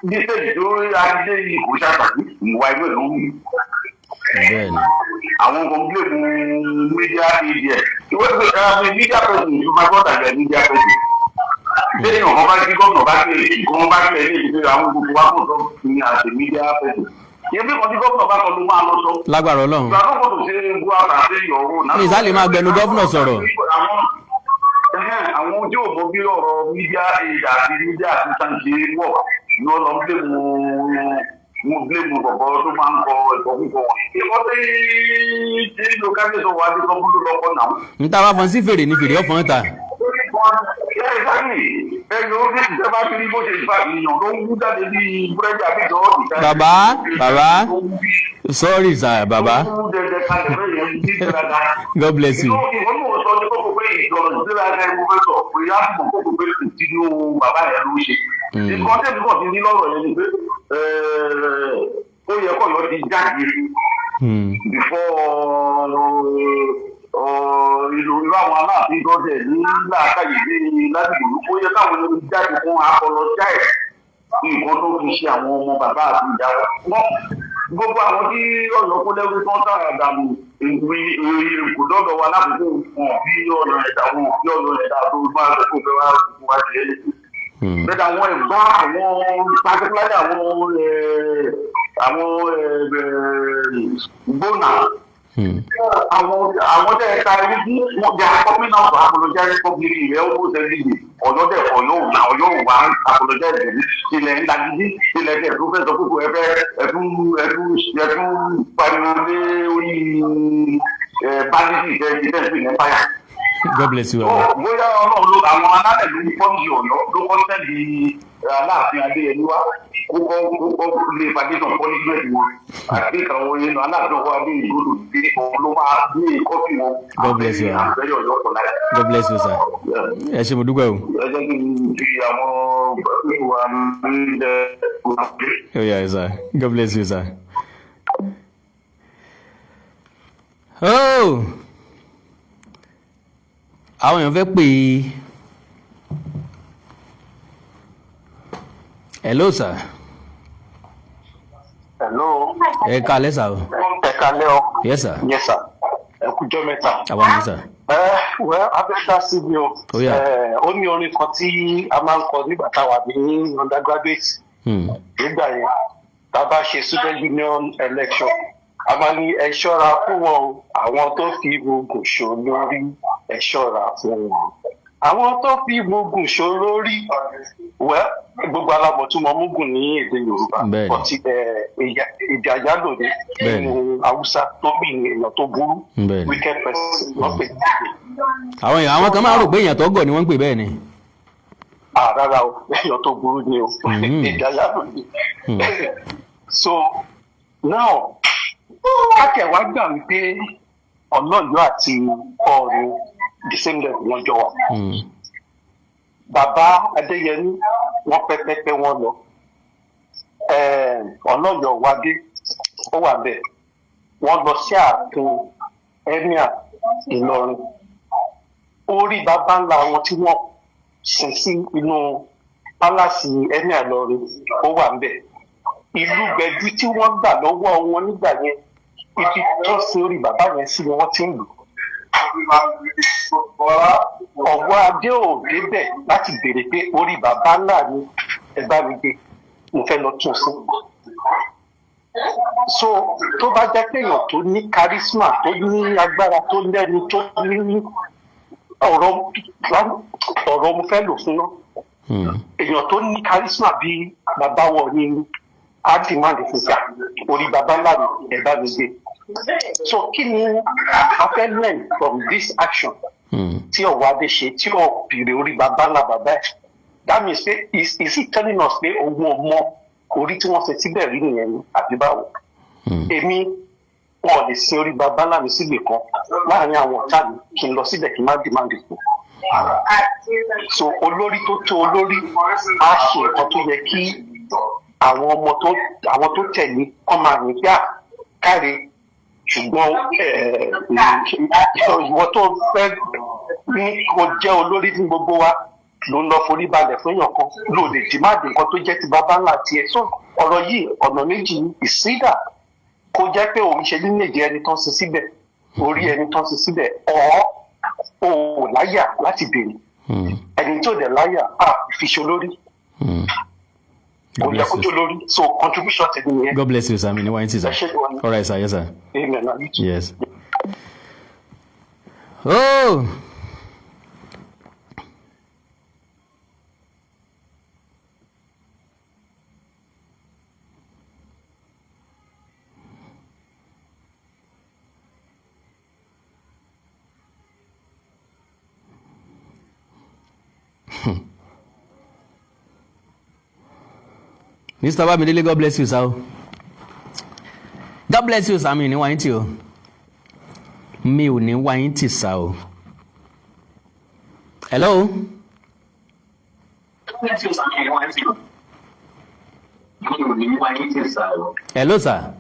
Ní stage tó adé yìí, kò ṣàtàkì, ìwà ẹgbẹ́ ló ń wù. Àwọn kan blame media agent. Ìwé ìwé media person, my brother jẹ media person. Bẹ́ẹ̀ni, ọ̀kan bá jí gómìnà bá pè é, kí wọ́n bá pè é ní ìdílé àwọn gbogbo wa kò sọ ní àṣẹ media person. Ìyẹn bí kan tí gómìnà bá sọ ló máa lọ sọ. Lágbára Ọlọ́run. Ìgbà tó kò tó ṣe go out and say your own. Mi ìsá lè máa gbẹnu gómìnà sọ̀rọ̀. Àwọn tí ò mọ bí ọ̀rọ̀ media aid àti media assistant ṣe wọ̀ ni wọ́n lọ blame, mo blame bọ̀bọ̀ tó máa ń kọ ìkọkúkọ wọ̀nyí. Ìkọ́ tí lókàlẹ̀ sọ wà ní sọ fún lọ́kọ̀ náà. N ta bá fọn sí fèrè ní fèrè ọ̀fọ̀n ta. Yeah, exactly. Ẹ̀yọ́ ó ní ìjọba tí bó ṣe fa èèyàn ló ń wú jáde bí búrẹ́dì àbíjọ́. Bàbá, bàbá, sorry sir, bàbá. God bless you. Ìwọ náà sọ ní kókó pé ìjọba ìgbéraga ẹni mo fẹ́ sọ pé á mọ̀ kókó pé ìdílé bàbá yẹn ló ṣe. Nǹkan tẹ̀sí kàn ti ní lọ́rọ̀ yẹn ni pé ó yẹ kọ́ yọ ti jáde before ìlú irú àwọn aláàfin gọ́dẹ̀ ní làákàyè bí ládùúgbò. Ó yẹ káwọn ẹni jáde fún apologize nǹkan tó fi ṣe àwọn ọmọ bàbá àti ìyá wọn. Gbogbo àwọn tí Ọ̀yọ́ kó lẹ́rú tán tààrà dànù, ìwé kò dọ́dọ̀ wa lákòókò wọn bí ọ̀nà ẹ̀dá wọn bí ọ̀nà ẹ̀dá tó máa tó kó fẹ́ wá fún wa ṣe é. Bẹ́ẹ̀ àwọn ẹ̀gbá àwọn, particularly àwọn gbóná, àwọn tẹ́ ẹ ta ẹni fún wọn, they are coming out to apologize publicly almost every day. Ọ̀yọ́ dẹ̀, Ọ̀yọ́ ò Ọ̀yọ́ ò wá apologize ní ilẹ̀ ńlá gidi ilẹ̀ tẹ̀ tó fẹ́ sọ pé kò ẹ fẹ́ ẹtún ẹtún ẹtún pariwo lé orí ẹ bandits ìfẹ́ ìfẹ́ ìfẹ́ empire. God bless you. Bóyá Ọlọ́run ló àwọn alálẹ̀ ló ń pọ́ǹsì Ọ̀yọ́ ló kọ́ send Aláàfin Adéyẹmí wá kókó lè foundation punishment wọn àti àwọn yẹn náà. Aláàfin ọwọ́ adé ìgbòdo tí òun ló máa ní kọ́fì wọn. God bless you. Àbẹ̀rẹ̀ Ọ̀yọ́ kọ̀ láyé. God bless you, sir. Ẹ ṣé, mo dúpẹ́ o. Ẹ jẹ́ kí n fi àwọn ìwà nílẹ̀. Oh yeah, sir. God bless you, sir. Oh! Àwọn èèyàn fẹ́ pè é. Hello, sir. Hello. Ẹ káalẹ́ sir o. Ẹ káalẹ́ o. Yes, sir. Yes, sir. Ẹ kújọ́ mẹ́ta. Àwa ni, sir. Ẹ wẹ́ abẹ́dá sí mi o. Ó yá. Ẹ ó ní orin kan tí a máa ń kọ nígbà tá a wà ní undergraduate. Nígbà yẹn, tá a bá ṣe student union election, a máa ní, "Ẹ ṣọ́ra fún wọn o, àwọn tó fi gbogbo ṣolórí, ẹ ṣọ́ra fún wọn. Àwọn tó fi gbogbo ṣolórí." Wẹ́ gbogbo alámọ̀túnmọ̀ mugun ní èdè Yorùbá. Ọtí èdè àyálò ní nínú Haúsá tó bí èèyàn tó burú, wicked person wọ́n pè ní. Àwọn èèyàn, àwọn kan máa rò pé èèyàn tó gọ̀ ni wọ́n ń pè bẹ́ẹ̀ ni. Ah, rárá o, èèyàn tó burú ni o. Èdè àyálò ní. So now, kákẹ́wàá gbà wípé Ọlọ́yọ̀ àti Ọọ̀ni, the same level wọ́n jọ wà. Bàbá Adéyẹmí, wọ́n pẹ́pẹ́pẹ́ wọ́n lọ. Ọlọ́yọ̀ wádé ó wà bẹ́ẹ̀, wọ́n lọ sí ààfin Emir Ìlọrin. Orí bàbá ńlá wọn tí wọ́n sin sí inú palace Emir Ìlọrin, ó wà bẹ́ẹ̀. Ìlú gbẹ̀dú tí wọ́n gbà lọ́wọ́ wọn nígbà yẹn, ibi tó sin orí bàbá yẹn sí ni wọ́n ti ń lò. Ọ̀wọ́ adé ò débẹ̀ láti béèrè pé orí bàbá ńlá mi, ẹ bá mi gbé, mo fẹ́ lọ tún sí. So tó bá jẹ́ pé èèyàn tó ní charisma, tó ní agbára, tó lẹ́nu, tó ní ọ̀rọ̀ ọ̀rọ̀ mo fẹ́ lò fún náà, èèyàn tó ní charisma bíi bàbá wọ̀ ní á demand fún gbà orí bàbá ńlá mi, ẹ bá mi gbé. So kí ni a fẹ́ learn from this action tí ọ̀wọ́ adé ṣe tí ò bèrè orí bàbá ńlá bàbá ẹ̀? That means pé is he telling us pé òun ò mọ Orí tí wọ́n ṣe síbẹ̀ rí nìyẹn ni, àbí báwo? Èmi, wọn ò lè sin orí baba ńlá mi síbì kan láàrin àwọn ọ̀tá mi, kí n lọ síbẹ̀ kí n má demand fún. So olórí tó tó olórí á ṣe nǹkan tó yẹ kí àwọn ọmọ tó, àwọn tó tẹ̀lé kọ́ máa rìn gbà káre. Ṣùgbọ́n ìwọ tó fẹ́ ní kó jẹ́ olórí fún gbogbo wa ló ń lọ forí balẹ̀ fún èèyàn kan, ló lè demand nǹkan tó jẹ́ ti baba ńlá tiẹ̀. So ọ̀rọ̀ yìí, ọ̀nà méjì ní ìsídà kó jẹ́ pé òun ṣe nílé ẹni tó ń sin síbẹ̀, orí ẹni tó ń sin síbẹ̀, ọ̀ ò láyà láti béèrè. Ẹni tó dẹ̀ láyà á fi ṣe olórí, kò yẹ kó jó lórí. So contribution tèmi nìyẹn. God bless you, sir. Mi ní wáyé tí, sir. Ẹ ṣé gan ni. All right, sir. Yes, sir. Amen. Yes. Oh. Mr. Bamidele, God bless you, sir. God bless you, sir. Mi ní wáyé tí o. Mi ò ní wáyé tì sá o. Hello. Bless you, sir. Mi ò ní wáyé tì sá o. Hello, sir.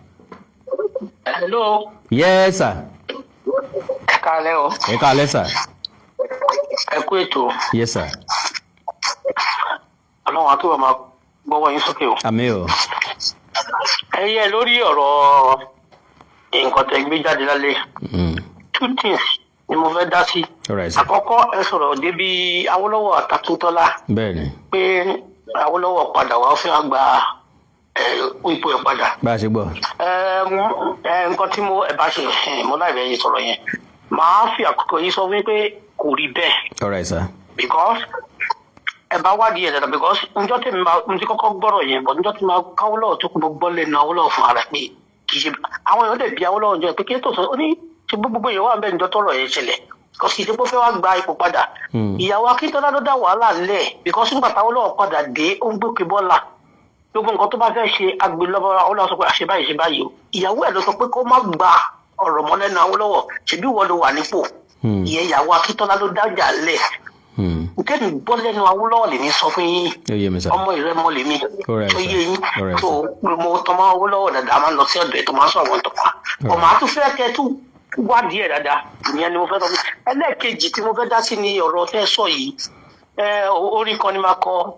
Hello. Yes, sir. Ẹ káalẹ́ o. Ẹ káalẹ́, sir. Ẹ kú ètò. Yes, sir. Ọlọ́run àtúbọ̀ máa gbọ́wọ́ yín sókè o. Àmín o. Ẹ yẹ lórí ọ̀rọ̀ nǹkan tẹ́ gbé jáde lálẹ́. Two things ni mo fẹ́ dá sí. All right, sir. Àkọ́kọ́, ẹ sọ̀rọ̀ débi Awólọ́wọ̀ àtàkíntọ́lá Bẹ́ẹ̀ni. pé Awólọ́wọ̀ padà wá fẹ́ gba ipò ẹ̀ padà. Bá a ṣe gbọ́. Ẹ, nǹkan tí mo ẹ bá ṣe mo láì bẹ́ẹ̀ yín sọ̀rọ̀ yẹn, màá fi àkókò yín sọ wípé kò rí bẹ́ẹ̀. All right, sir. Because ẹ bá wádìí ẹ dáadáa, because njọ́ tèmi máa n ti kọ́kọ́ gbọ́rọ̀ yẹn bọ̀, njọ́ tí máa káwọ́lọ́wọ́ tó kún, mo gbọ́ lẹ́nu Awólọ́wọ̀ fún ara pé kì í ṣe àwọn èèyàn dẹ̀ bí Awólọ́wọ̀ njọ́ pé kí ló tó sọ, ó ní ṣe gbogbo èèyàn wà bẹ́ẹ̀ njọ́ tọ́rọ̀ yẹn ṣẹlẹ̀, because kì í ṣe pé ó fẹ́ wá gba ipò padà. Ìyàwó Akíntọ́lá ló dá wàhálà lẹ̀, because nígbà táwọ́lọ́wọ̀ padà dé, ó ń gbókè bọ́là, gbogbo nǹkan tó bá fẹ́ ṣe agbèlọ́wọ́ Awólọ́wọ̀ sọ pé àṣẹ báyìí, ṣe báyìí o. Ìyàwó ẹ̀ ló sọ pé kó má gba ọ̀rọ̀ mọ́ lẹ́nu Awólọ́wọ̀, ṣèbí ìwọ ló wà nípò. Ìyẹn ìyàwó Akíntọ́lá ló dájà lẹ̀. Nkẹ́ni gbọ́ lẹ́nu Awólọ́wọ̀ lèmi sọ fún yín. Ó yé mi, sir. Ọmọ Ìrẹ́mọ lèmi. All right, Tó sir. yé yín. All right, tó mo tọmọ Awólọ́wọ̀ dáadáa, máa ń lọ sí ọ̀dọ̀ ẹ̀ tó máa ń sọ àwọn tọpa ọmọ àtúnfẹ́ kẹ́ tó wádìí ẹ̀ dáadáa. Ìyẹn ni mo fẹ́ sọ fún. Ẹlẹ́ẹ̀kejì tí mo fẹ́ dá sí ni ọ̀rọ̀ tẹ́ sọ yìí. Orin kan ni máa kọ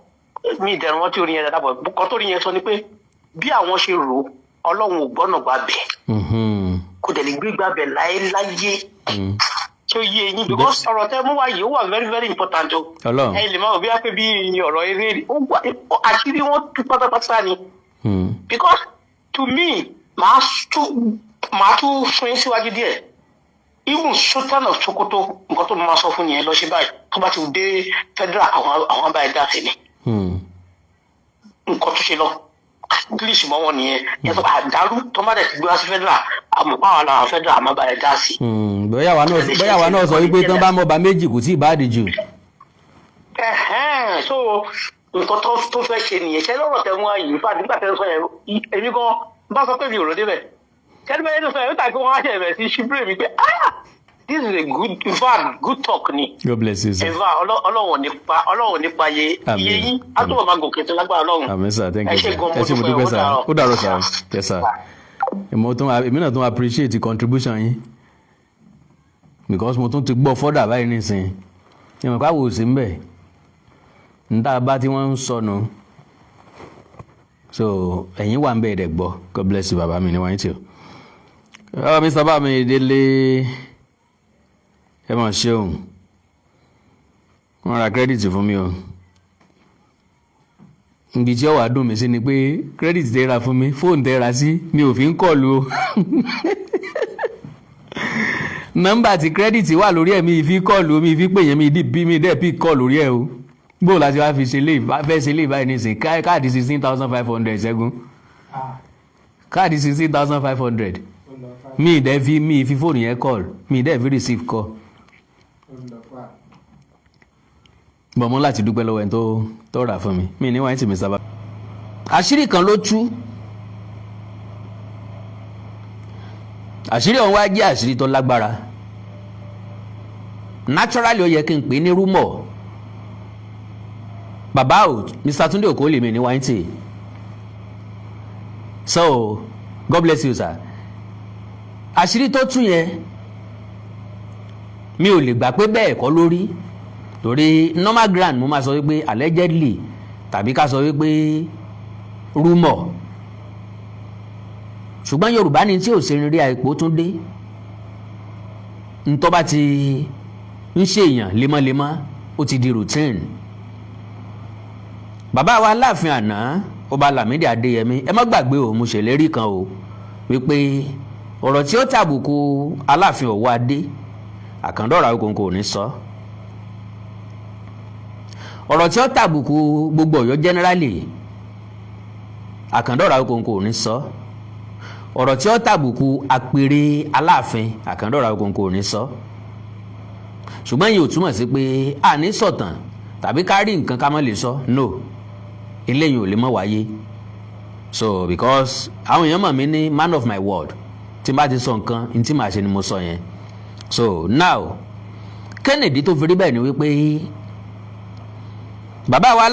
mi, ìdẹ̀rùn wọn tí orin yẹn dáadáa bọ̀ kọ́ tó rí yẹn sọ ni pé bí àwọn ṣe rò ó, Ọlọ́run ò gbọ́nà gbà bẹ̀, kò dẹ̀ lè gbé gbà bẹ̀ láéláyé. Tí ó yé yín? Because ọ̀rọ̀ tẹ́ mú wá yìí, ó wà very very important o. Ọlọ́run. Ẹ lè máa wò bí wá pé bí ọ̀rọ̀ eré ó wà, àṣírí wọn tú pátápátá ni. Because to me, màá tún fún yín síwájú díẹ̀. Even Sultan of Sokoto, nǹkan tó máa sọ fún yẹn, lọ ṣe báyìí, tó bá ti dé federal, àwọn báyìí dá sí ni. Nǹkan tó ṣe lọ English mọ́ wọn nìyẹn. Yàtọ̀ àdárú tó má dẹ̀ ti gbé wá sí federal, àmọ́ pàwọn làwọn federal àmọ́ báyìí dá sí. Bóyá àwa náà sọ wípé tán bá mọba méjì, kò tí ì bá di jù. Ẹ̀hẹ́n, so nǹkan tó fẹ́ ṣe nìyẹn. Ṣe lọ́rọ̀ tẹ mú ayé nípa nígbà tẹ ń sọ yẹn, èmi gan bá sọ pé mi ò rò débẹ̀. Ṣé ẹni bẹ́ẹ̀ tó sọ yẹn, ó tàbí wọ́n á ṣe ẹ̀bẹ̀ sí ṣíbírè mi pé, ah, this is a good, in fact, good talk ni. God bless you, sir. In fact, Ọlọ́run nípa iye Àmín. iye yín á túbọ̀ máa gòkè tó lágbára Ọlọ́run. Àmín, sir. Thank Ẹ you, ṣé sir. gan, Ẹ ṣé, mo dúpẹ́, sir. Ó dàárọ̀, sir. Yes, sir. Èmi náà tún appreciate the contribution yín, because mo tún ti gbọ́ fọ́dà báyìí nísìnyí. Ìmọ̀ káwọ́ ò sí mbẹ̀ níta bá tí wọ́n ń sọnù, so ẹ̀yin wà ń bẹ̀ ẹ̀dẹ̀ gbọ́. God bless you, bàbá mi ní wáyé tí o. Ọ Mr. Bámidélé, ẹ mọ̀ ṣeun, wọ́n ra credit fún mi o. Ibi tí ó wàá dùn mí sí ni pé credit tẹ́ ra fún mi, fóònù tẹ́ ra sí mi ò fi ń call o. Nọ́mbà tí credit wà lórí ẹ̀, mi fi call mi, fi pè yẹn, mi dì bí mi dẹ̀ bí call lórí ẹ̀ o. Bó la ti wá fi ṣe lè fẹ́ ṣe lè báyìí nísìnyí? Káàdì 16,500, ṣẹ́gun, káàdì 16,500, mi dẹ̀ fi mi fi fóònù yẹn call, mi dẹ̀ fi receive call. Bọ̀ mo láti dúpẹ́ lọ́wọ́ ẹni tó rà fún mi. Mi ní wáyé tì mí sábà. Àṣírí kan ló tú. Àṣírí ọ̀hún wá jẹ́ àṣírí tó lágbára. Naturally, ó yẹ kí n pè é ní rumour. Bàbá o, Mr. Tunde Okoli mi ní wáńtì. So God bless you, sir. Àṣírí tó tú yẹn, mi ò lè gbà pé bẹ́ẹ̀ kọ́ lórí, torí normal ground mo máa sọ wípé allegedly tàbí ká sọ wípé rumour. Ṣùgbọ́n Yorùbá ní tí ò ṣe rí àìpó tún dé, ntọ́ bá ti ń ṣèyàn lemọ́lemọ́, ó ti di routine. Bàbá wa Aláàfin àná, Ọba Lámídì Adéyẹmí, ẹ má gbàgbé o, mo ṣèlérí kan o wípé ọ̀rọ̀ tí ó tàbùkù Aláàfin Ọ̀wọ́ Adé, Àkàndọ̀rọ̀ Awíkonko ò ní sọ. Ọ̀rọ̀ tí ó tàbùkù gbogbo Ọ̀yọ́ generally, Àkàndọ̀rọ̀ Awíkonko ò ní sọ. Ọ̀rọ̀ tí ó tàbùkù àpèrè Aláàfin, Àkàndọ̀rọ̀ Awíkonko ò ní sọ. Ṣùgbọ́n yìí ò túmọ̀ sí pé àní sọ̀tàn tàbí ká rí nǹkan ká má lè sọ. No, eléyìí ò lè mọ̀ wáyé. So because àwọn èèyàn mọ̀ mí ní man of my word, tí n bá ti sọ nǹkan, n tí màá ṣe ni mo sọ yẹn. So now, Kennedy tó fi rí bẹ́ẹ̀ ni wípé bàbá wa.